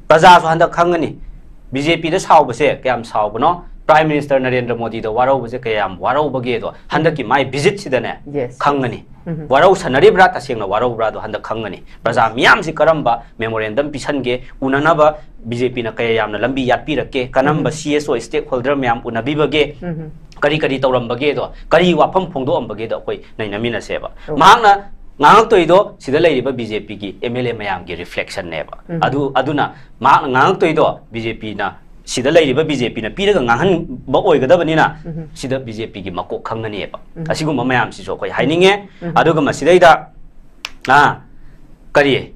ꯄ꯭ꯔꯖꯥꯁꯨ ꯍꯟꯗꯛ ꯈꯪꯒꯅꯤ꯫ BJPꯗ ꯁꯥꯎꯕꯁꯦ ꯀꯌꯥꯝ ꯁꯥꯎꯕꯅꯣ, Prime Minister ꯅꯔꯦꯟꯗ꯭ꯔ ꯃꯣꯗꯤꯗ ꯋꯥꯔꯧꯕꯁꯦ ꯀꯌꯥꯝ ꯋꯥꯔꯧꯕꯒꯦꯗꯣ ꯍꯟꯗꯛꯀꯤ ꯃꯥꯏ visitꯁꯤꯗꯅꯦ Yes, yes꯫ ꯈꯪꯒꯅꯤ꯫ ꯎꯝ꯫ ꯋꯥꯔꯧ ꯁꯥꯟꯅꯔꯤꯕ꯭ꯔꯥ, ꯇꯁꯦꯡꯅ ꯋꯥꯔꯧꯕ꯭ꯔꯥꯗꯣ ꯍꯟꯗꯛ ꯈꯪꯒꯅꯤ꯫ ꯄ꯭ꯔꯖꯥ ꯃꯤꯌꯥꯝꯁꯤ ꯀꯔꯝꯕ memorandum ꯄꯤꯁꯟꯒꯦ, ꯎꯅꯅꯕ BJPꯅ ꯀꯌꯥ ꯌꯥꯝꯅ ꯂꯝꯕꯤ ꯌꯥꯠꯄꯤꯔꯛꯀꯦ, ꯀꯔꯝꯕ ꯎꯝ꯫ CSO stakeholder ꯃꯌꯥꯝ ꯎꯅꯕꯤꯕꯒꯦ, ꯎꯝ꯫ ꯀꯔꯤ ꯀꯔꯤ ꯇꯧꯔꯝꯕꯒꯦꯗꯣ, ꯀꯔꯤ ꯋꯥꯐꯝ ꯐꯣꯡꯗꯣꯛꯑꯝꯕꯒꯦꯗꯣ ꯑꯩꯈꯣꯏ ꯅꯩꯅꯃꯤꯟꯅꯁꯦꯕ꯫ ꯑꯣ꯫ ꯃꯍꯥꯛꯅ ꯉꯥꯡꯉꯛꯇꯣꯏꯗꯣ ꯁꯤꯗ ꯂꯩꯔꯤꯕ BJPꯒꯤ MLA ꯃꯌꯥꯝꯒꯤ reflectionꯅꯦꯕ꯫ ꯎꯝ꯫ ꯑꯗꯨ, ꯑꯗꯨꯅ ꯃꯍꯥꯛꯅ ꯉꯥꯡꯉꯛꯇꯣꯏꯗꯣ BJPꯅ, ꯁꯤꯗ ꯂꯩꯔꯤꯕ BJPꯅ ꯄꯤꯔꯒ ꯉꯥꯡꯍꯟꯕ ꯑꯣꯏꯒꯗꯕꯅꯤꯅ ꯎꯝ꯫ ꯁꯤꯗ BJPꯒꯤ ꯃꯀꯣꯛ ꯈꯪꯒꯅꯦꯕ꯫ ꯎꯝ꯫ ꯑꯁꯤꯒꯨꯝꯕ ꯃꯌꯥꯝꯁꯤꯁꯨ ꯑꯩꯈꯣꯏ ꯍꯥꯏꯅꯤꯡꯉꯦ꯫ ꯎꯝ꯫ ꯑꯗꯨꯒ ꯃꯁꯤꯗꯩꯗ, ꯑꯥ, ꯀꯔꯤ?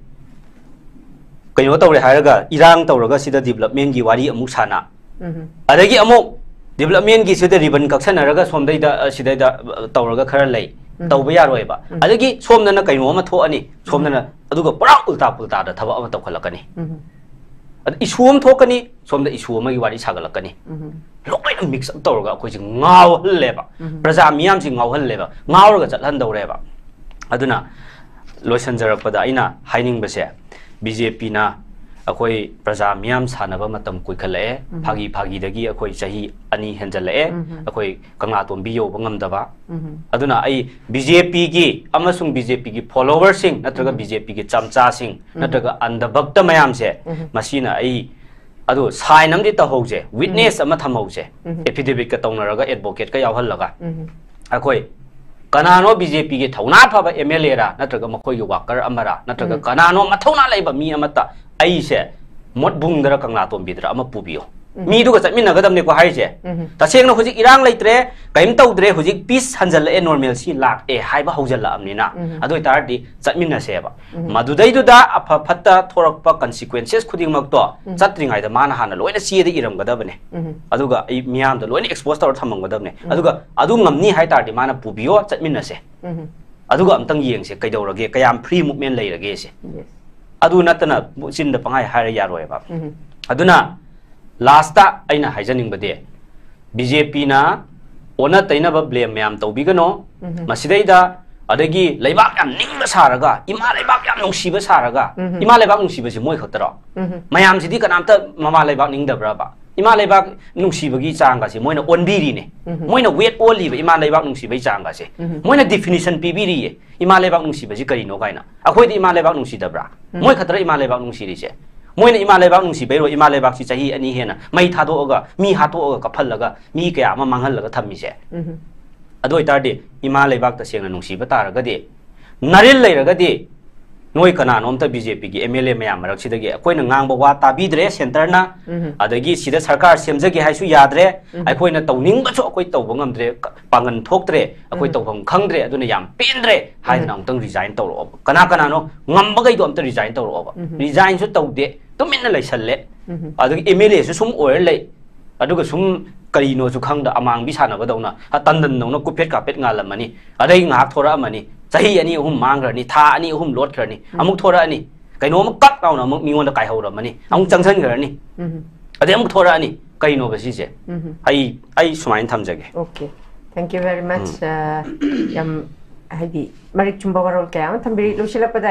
ꯀꯩꯅꯣ ꯇꯧꯔꯦ ꯍꯥꯏꯔꯒ, ꯏꯔꯥꯡ ꯇꯧꯔꯒ ꯁꯤꯗ development ꯀꯤ ꯋꯥꯔꯤ ꯑꯃꯨꯛ ꯁꯥꯟꯅ, ꯎꯝ ꯑꯗꯒꯤ ꯑꯃꯨꯛ development ꯀꯤꯁꯤꯗ ribbon ꯀꯛꯁꯟꯅꯔꯒ ꯁꯣꯝꯗꯩꯗ, ꯑ, ꯁꯤꯗꯩꯗ, ꯑ, ꯇꯧꯔꯒ ꯈꯔ ꯂꯩ꯫ ꯎꯝ꯫ ꯇꯧꯕ ꯌꯥꯔꯣꯏꯕ꯫ ꯎꯝ꯫ ꯑꯗꯒꯤ ꯁꯣꯝꯗꯅ ꯀꯩꯅꯣ ꯑꯃ ꯊꯣꯛꯑꯅꯤ, ꯁꯣꯝꯗꯅ ꯑꯗꯨꯒ ꯄꯨꯔꯥ ꯎꯜꯇꯥ ꯄꯨꯜꯇꯥꯗ ꯊꯕꯛ ꯑꯃ ꯇꯧꯈꯠꯂꯛꯀꯅꯤ꯫ ꯎꯝ ꯑꯗ issue ꯑꯃ ꯊꯣꯛꯀꯅꯤ, ꯁꯣꯝꯗ issue ꯑꯃꯒꯤ ꯋꯥꯔꯤ ꯁꯥꯒꯠꯂꯛꯀꯅꯤ꯫ ꯎꯝ ꯂꯣꯏꯅ mix up ꯇꯧꯔꯒ ꯑꯩꯈꯣꯏꯁꯦ ꯉꯥꯎꯍꯜꯂꯦꯕ꯫ ꯎꯝ꯫ ꯄ꯭ꯔꯖꯥ ꯃꯤꯌꯥꯝꯁꯤ ꯉꯥꯎꯍꯜꯂꯦꯕ, ꯉꯥꯎꯔꯒ ꯆꯠꯍꯟꯗꯧꯔꯦꯕ꯫ ꯑꯗꯨꯅ ꯂꯣꯏꯁꯤꯟꯖꯔꯛꯄꯗ ꯑꯩꯅ ꯍꯥꯏꯅꯤꯡꯕꯁꯦ, BJP ꯅ ꯑꯩꯈꯣꯏ ꯄ꯭ꯔꯖꯥ ꯃꯤꯌꯥꯝ ꯁꯥꯟꯅꯕ ꯃꯇꯝ ꯀꯨꯏꯈꯠꯂꯛꯑꯦ꯫ ꯎꯝ꯫ ꯐꯥꯒꯤ ꯐꯥꯒꯤꯗꯒꯤ ꯑꯩꯈꯣꯏ ꯆꯍꯤ ꯑꯅꯤ ꯍꯦꯟꯖꯜꯂꯛꯑꯦ꯫ ꯎꯝ꯫ ꯑꯩꯈꯣꯏ ꯀꯪꯂꯥꯇꯣꯝꯕꯤ ꯌꯧꯕ ꯉꯝꯗꯕ꯫ ꯎꯝ꯫ ꯑꯗꯨꯅ ꯑꯩ BJP ꯒꯤ ꯑꯃꯁꯨꯡ BJP ꯒꯤ follower ꯁꯤꯡ ꯅꯠꯇ꯭ꯔꯒ ꯎꯝ꯫ BJP ꯒꯤ ꯆꯝꯆꯥꯁꯤꯡ ꯎꯝ꯫ ꯅꯠꯇ꯭ꯔꯒ ꯑꯟꯙ ꯚꯛꯇ ꯃꯌꯥꯝꯁꯦ, ꯎꯝ꯫ ꯃꯁꯤꯅ ꯑꯩ ꯑꯗꯣ sign ꯑꯃꯗꯤ ꯇꯧꯍꯧꯁꯦ, witness ꯑꯃ ꯊꯝꯍꯧꯁꯦ꯫ ꯎꯝ꯫ Affidavit ꯀ ꯇꯧꯅꯔꯒ, advocate ꯀ ꯌꯥꯎꯍꯜꯂꯒ, ꯎꯝ꯫ ꯑꯩꯈꯣꯏ ꯀꯅꯥꯅꯣ BJP ꯒꯤ ꯊꯧꯅꯥ ꯐꯕ MLA ꯔꯥ ꯅꯠꯇ꯭ꯔꯒ ꯃꯈꯣꯏꯒꯤ worker ꯑꯃꯔꯥ ꯅꯠꯇ꯭ꯔꯒ ꯎꯝ꯫ ꯀꯅꯥꯅꯣ ꯃꯊꯧꯅꯥ ꯂꯩꯕ ꯃꯤ ꯑꯃꯠꯇ ꯑꯩꯁꯦ ꯃꯣꯠꯕꯨꯡꯗꯔ ꯀꯪꯂꯥꯇꯣꯝꯕꯤꯗꯔ ꯑꯃ ꯄꯨꯕꯤꯌꯣ꯫ ꯎꯝ꯫ ꯃꯤꯗꯨꯒ ꯆꯠꯃꯤꯟꯅꯒꯗꯕꯅꯤꯀꯣ ꯍꯥꯏꯁꯦ꯫ ꯎꯝ꯫ ꯇꯁꯦꯡꯅ ꯍꯧꯖꯤꯛ ꯏꯔꯥꯡ ꯂꯩꯇ꯭ꯔꯦ, ꯀꯔꯤꯝ ꯇꯧꯗ꯭ꯔꯦ, ꯍꯧꯖꯤꯛ peace ꯍꯟꯖꯜꯂꯛꯑꯦ, normalcy ꯂꯥꯛꯑꯦ ꯍꯥꯏꯕ ꯍꯧꯖꯜꯂꯛꯑꯕꯅꯤꯅ, ꯎꯝ꯫ ꯑꯗꯨ ꯑꯣꯏꯇꯥꯔꯗꯤ ꯆꯠꯃꯤꯟꯅꯁꯦꯕ꯫ ꯎꯝ꯫ ꯃꯗꯨꯗꯩꯗꯨꯗ ꯑꯐ ꯐꯠꯇ ꯊꯣꯔꯛꯄ consequences ꯈꯨꯗꯤꯡꯃꯛꯇꯣ ꯎꯝ꯫ ꯆꯠꯇ꯭ꯔꯤꯉꯩꯗ ꯃꯥꯅ ꯍꯥꯟꯅ ꯂꯣꯏꯅ ꯆꯦꯗ ꯏꯔꯝꯒꯗꯕꯅꯦ꯫ ꯎꯝ꯫ ꯑꯗꯨꯒ ꯑꯩ ꯃꯤꯌꯥꯝꯗ ꯂꯣꯏꯅ expose ꯇꯧꯔ ꯊꯝꯃꯝꯒꯗꯕꯅꯦ꯫ ꯎꯝ꯫ ꯑꯗꯨꯒ ꯑꯗꯨ ꯉꯝꯅꯤ ꯍꯥꯏ ꯇꯥꯔꯗꯤ ꯃꯥꯅ ꯄꯨꯕꯤꯌꯣ, ꯆꯠꯃꯤꯟꯅꯁꯦ꯫ ꯎꯝ꯫ ꯑꯗꯨꯒ ꯑꯝꯇꯪ ꯌꯦꯡꯁꯦ ꯀꯩꯗꯧꯔꯒꯦ, ꯀꯌꯥꯝ free movement ꯂꯩꯔꯒꯦꯁꯦ꯫ Yes꯫ ꯑꯗꯨ ꯅꯠꯇꯅ ꯆꯤꯟꯗ ꯄꯪꯍꯥꯏ ꯍꯥꯏꯔ ꯌꯥꯔꯣꯏꯕ꯫ ꯎꯝ꯫ ꯑꯗꯨꯅ last ꯑꯩꯅ ꯍꯥꯏꯖꯅꯤꯡꯕꯗꯤ, BJP ꯅ ꯑꯣꯟꯅ ꯇꯩꯅꯕ blame ꯃꯌꯥꯝ ꯇꯧꯕꯤꯒꯅꯣ꯫ ꯎꯝ꯫ ꯃꯁꯤꯗꯩꯗ ꯑꯗꯒꯤ ꯂꯩꯕꯥꯛ ꯌꯥꯝ ꯅꯤꯡꯕ ꯁꯥꯔꯒ, ꯏꯃꯥ ꯂꯩꯕꯥꯛ ꯌꯥꯝ ꯅꯨꯡꯁꯤꯕ ꯁꯥꯔꯒ, ꯎꯝ꯫ ꯏꯃꯥ ꯂꯩꯕꯥꯛ ꯅꯨꯡꯁꯤꯕꯁꯤ ꯃꯣꯏ ꯈꯛꯇꯔꯣ? ꯎꯝ꯫ ꯃꯌꯥꯝꯁꯤꯗꯤ ꯀꯅꯥꯝꯇ ꯃꯃꯥ ꯂꯩꯕꯥꯛ ꯅꯤꯡꯗꯕ꯭ꯔꯕ? ꯏꯃꯥ ꯂꯩꯕꯥꯛ ꯅꯨꯡꯁꯤꯕꯒꯤ ꯆꯥꯡꯒꯁꯦ ꯃꯣꯏꯅ ꯑꯣꯟꯕꯤꯔꯤꯅꯦ꯫ ꯎꯝ꯫ ꯃꯣꯏꯅ weight ꯑꯣꯜꯂꯤꯕ ꯏꯃꯥ ꯂꯩꯕꯥꯛ ꯅꯨꯡꯁꯤꯕꯒꯤ ꯆꯥꯡꯒꯁꯦ꯫ ꯎꯝ꯫ ꯃꯣꯏꯅ definition ꯄꯤꯕꯤꯔꯤꯌꯦ, ꯏꯃꯥ ꯂꯩꯕꯥꯛ ꯅꯨꯡꯁꯤꯕꯁꯤ ꯀꯔꯤꯅꯣ ꯀꯥꯏꯅ꯫ ꯑꯩꯈꯣꯏꯗꯤ ꯏꯃꯥ ꯂꯩꯕꯥꯛ ꯅꯨꯡꯁꯤꯗꯕ꯭ꯔꯥ? ꯎꯝ꯫ ꯃꯣꯏ ꯈꯛꯇꯔ ꯏꯃꯥ ꯂꯩꯕꯥꯛ ꯅꯨꯡꯁꯤꯔꯤꯁꯦ? ꯃꯣꯏꯅ ꯏꯃꯥ ꯂꯩꯕꯥꯛ ꯅꯨꯡꯁꯤꯕꯩꯔꯣ ꯏꯃꯥ ꯂꯩꯕꯥꯛꯁꯤ ꯆꯍꯤ ꯑꯅꯤ ꯍꯦꯟꯅ ꯃꯩ ꯊꯥꯗꯣꯛꯑꯒ, ꯃꯤ ꯍꯥꯠꯇꯣꯛꯑꯒ, ꯀꯞꯍꯜꯂꯒ, ꯃꯤ ꯀꯌꯥ ꯑꯃ ꯃꯥꯡꯍꯜꯂꯒ ꯊꯝꯃꯤꯁꯦ? ꯎꯝ꯫ ꯑꯗꯨ ꯑꯣꯏꯇꯥꯔꯗꯤ ꯏꯃꯥ ꯂꯩꯕꯥꯛ ꯇꯁꯦꯡꯅ ꯅꯨꯡꯁꯤꯕ ꯇꯥꯔꯒꯗꯤ, ꯅꯔꯤꯜ ꯂꯩꯔꯒꯗꯤ, ꯅꯣꯏ ꯀꯅꯥꯅꯣꯝꯇ ꯕꯤ ꯖꯦ ꯄꯤꯒꯤ ꯑꯦꯝ ꯑꯦꯜ ꯑꯦ ꯃꯌꯥꯝ ꯃꯔꯛꯁꯤꯗꯒꯤ ꯑꯩꯈꯣꯏꯅ ꯉꯥꯡꯕ ꯋꯥ ꯇꯥꯕꯤꯗ꯭ꯔꯦ ꯁꯦꯟꯇꯔꯅ, ꯑꯗꯒꯤ ꯁꯤꯗ ꯁꯔꯀꯥꯔ ꯁꯦꯝꯖꯒꯦ ꯍꯥꯏꯁꯨ ꯌꯥꯗ꯭ꯔꯦ, ꯑꯩꯈꯣꯏꯅ ꯇꯧꯅꯤꯡꯕꯁꯨ ꯑꯩꯈꯣꯏ ꯇꯧꯕ ꯉꯝꯗ꯭ꯔꯦ, ꯀ- ꯄꯥꯡꯒꯟ ꯊꯣꯛꯇ꯭ꯔꯦ, ꯑꯩꯈꯣꯏ ꯇꯧꯐꯝ ꯈꯪꯗ꯭ꯔꯦ, ꯑꯗꯨꯅ ꯌꯥꯝ ꯄꯦꯟꯗ꯭ꯔꯦ ꯍꯥꯏꯗꯅ ꯑꯃꯨꯛꯇꯪ ꯔꯤꯖꯥꯏꯟ ꯇꯧꯔꯛꯑꯣꯕ꯫ ꯀꯅꯥ ꯀꯅꯥꯅꯣ ꯉꯝꯕꯈꯩꯗꯣ ꯑꯝꯇ ꯔꯤꯖꯥꯏꯟ ꯇꯧꯔꯛꯑꯣꯕ꯫ ꯔꯤꯖꯥꯏꯟꯁꯨ ꯇꯧꯗꯦ, ꯇꯨꯃꯤꯟꯅ ꯂꯩꯁꯜꯂꯦ꯫ ꯑꯗꯨꯒ ꯑꯦꯝ ꯑꯦꯜ ꯑꯦꯁꯨ ꯁꯨꯝ ꯑꯣꯏꯔ ꯂꯩ꯫ ꯑꯗꯨꯒ ꯁꯨꯝ ꯀꯔꯤꯅꯣꯁꯨ ꯈꯪꯗ ꯑꯃꯥꯡꯕꯤ ꯁꯥꯟꯅꯕꯗꯧꯅ, ꯍ, ꯇꯟꯗꯟꯗꯧꯅ ꯀꯨꯞꯐꯦꯠ ꯀꯥꯞꯐꯦꯠ ꯉꯥꯜꯂꯝꯃꯅꯤ꯫ ꯑꯗꯩ ꯉꯥꯏꯍꯥꯛ ꯊꯣꯔꯛꯑꯝꯃꯅꯤ, ꯆꯍꯤ ꯑꯅꯤ ꯑꯍꯨꯝ ꯃꯥꯡꯈ꯭ꯔꯅꯤ, ꯊꯥ ꯑꯅꯤ ꯑꯍꯨꯝ ꯂꯣꯠꯈ꯭ꯔꯅꯤ, ꯑꯃꯨꯛ ꯊꯣꯔꯛꯑꯅꯤ, ꯀꯩꯅꯣꯝꯃ ꯀꯛ ꯂꯥꯎꯅ ꯑꯃꯨꯛ ꯃꯤꯉꯣꯟꯗ ꯀꯥꯏꯍꯧꯔꯝꯃꯅꯤ, ꯑꯃꯨꯛ ꯆꯪꯁꯤꯟꯈ꯭ꯔꯅꯤ, ꯑꯗꯩ ꯑꯃꯨꯛ ꯊꯣꯔꯛꯑꯅꯤ꯫ ꯀꯩꯅꯣꯕ ꯁꯤꯁꯦ? ꯑꯩ ꯑꯩ ꯁꯨꯃꯥꯏꯅ ꯊꯝꯖꯒꯦ꯫ Okay, thank you very much. ꯑ, ꯌꯥꯝ, ꯍꯥꯏꯗꯤ, ꯃꯔꯤꯛ ꯆꯨꯝꯕ ꯋꯥꯔꯣꯜ ꯀꯌꯥ ꯑꯃ ꯊꯝꯕꯤꯔꯤ꯫ ꯂꯣꯏꯁꯤꯜꯂꯛꯄꯗ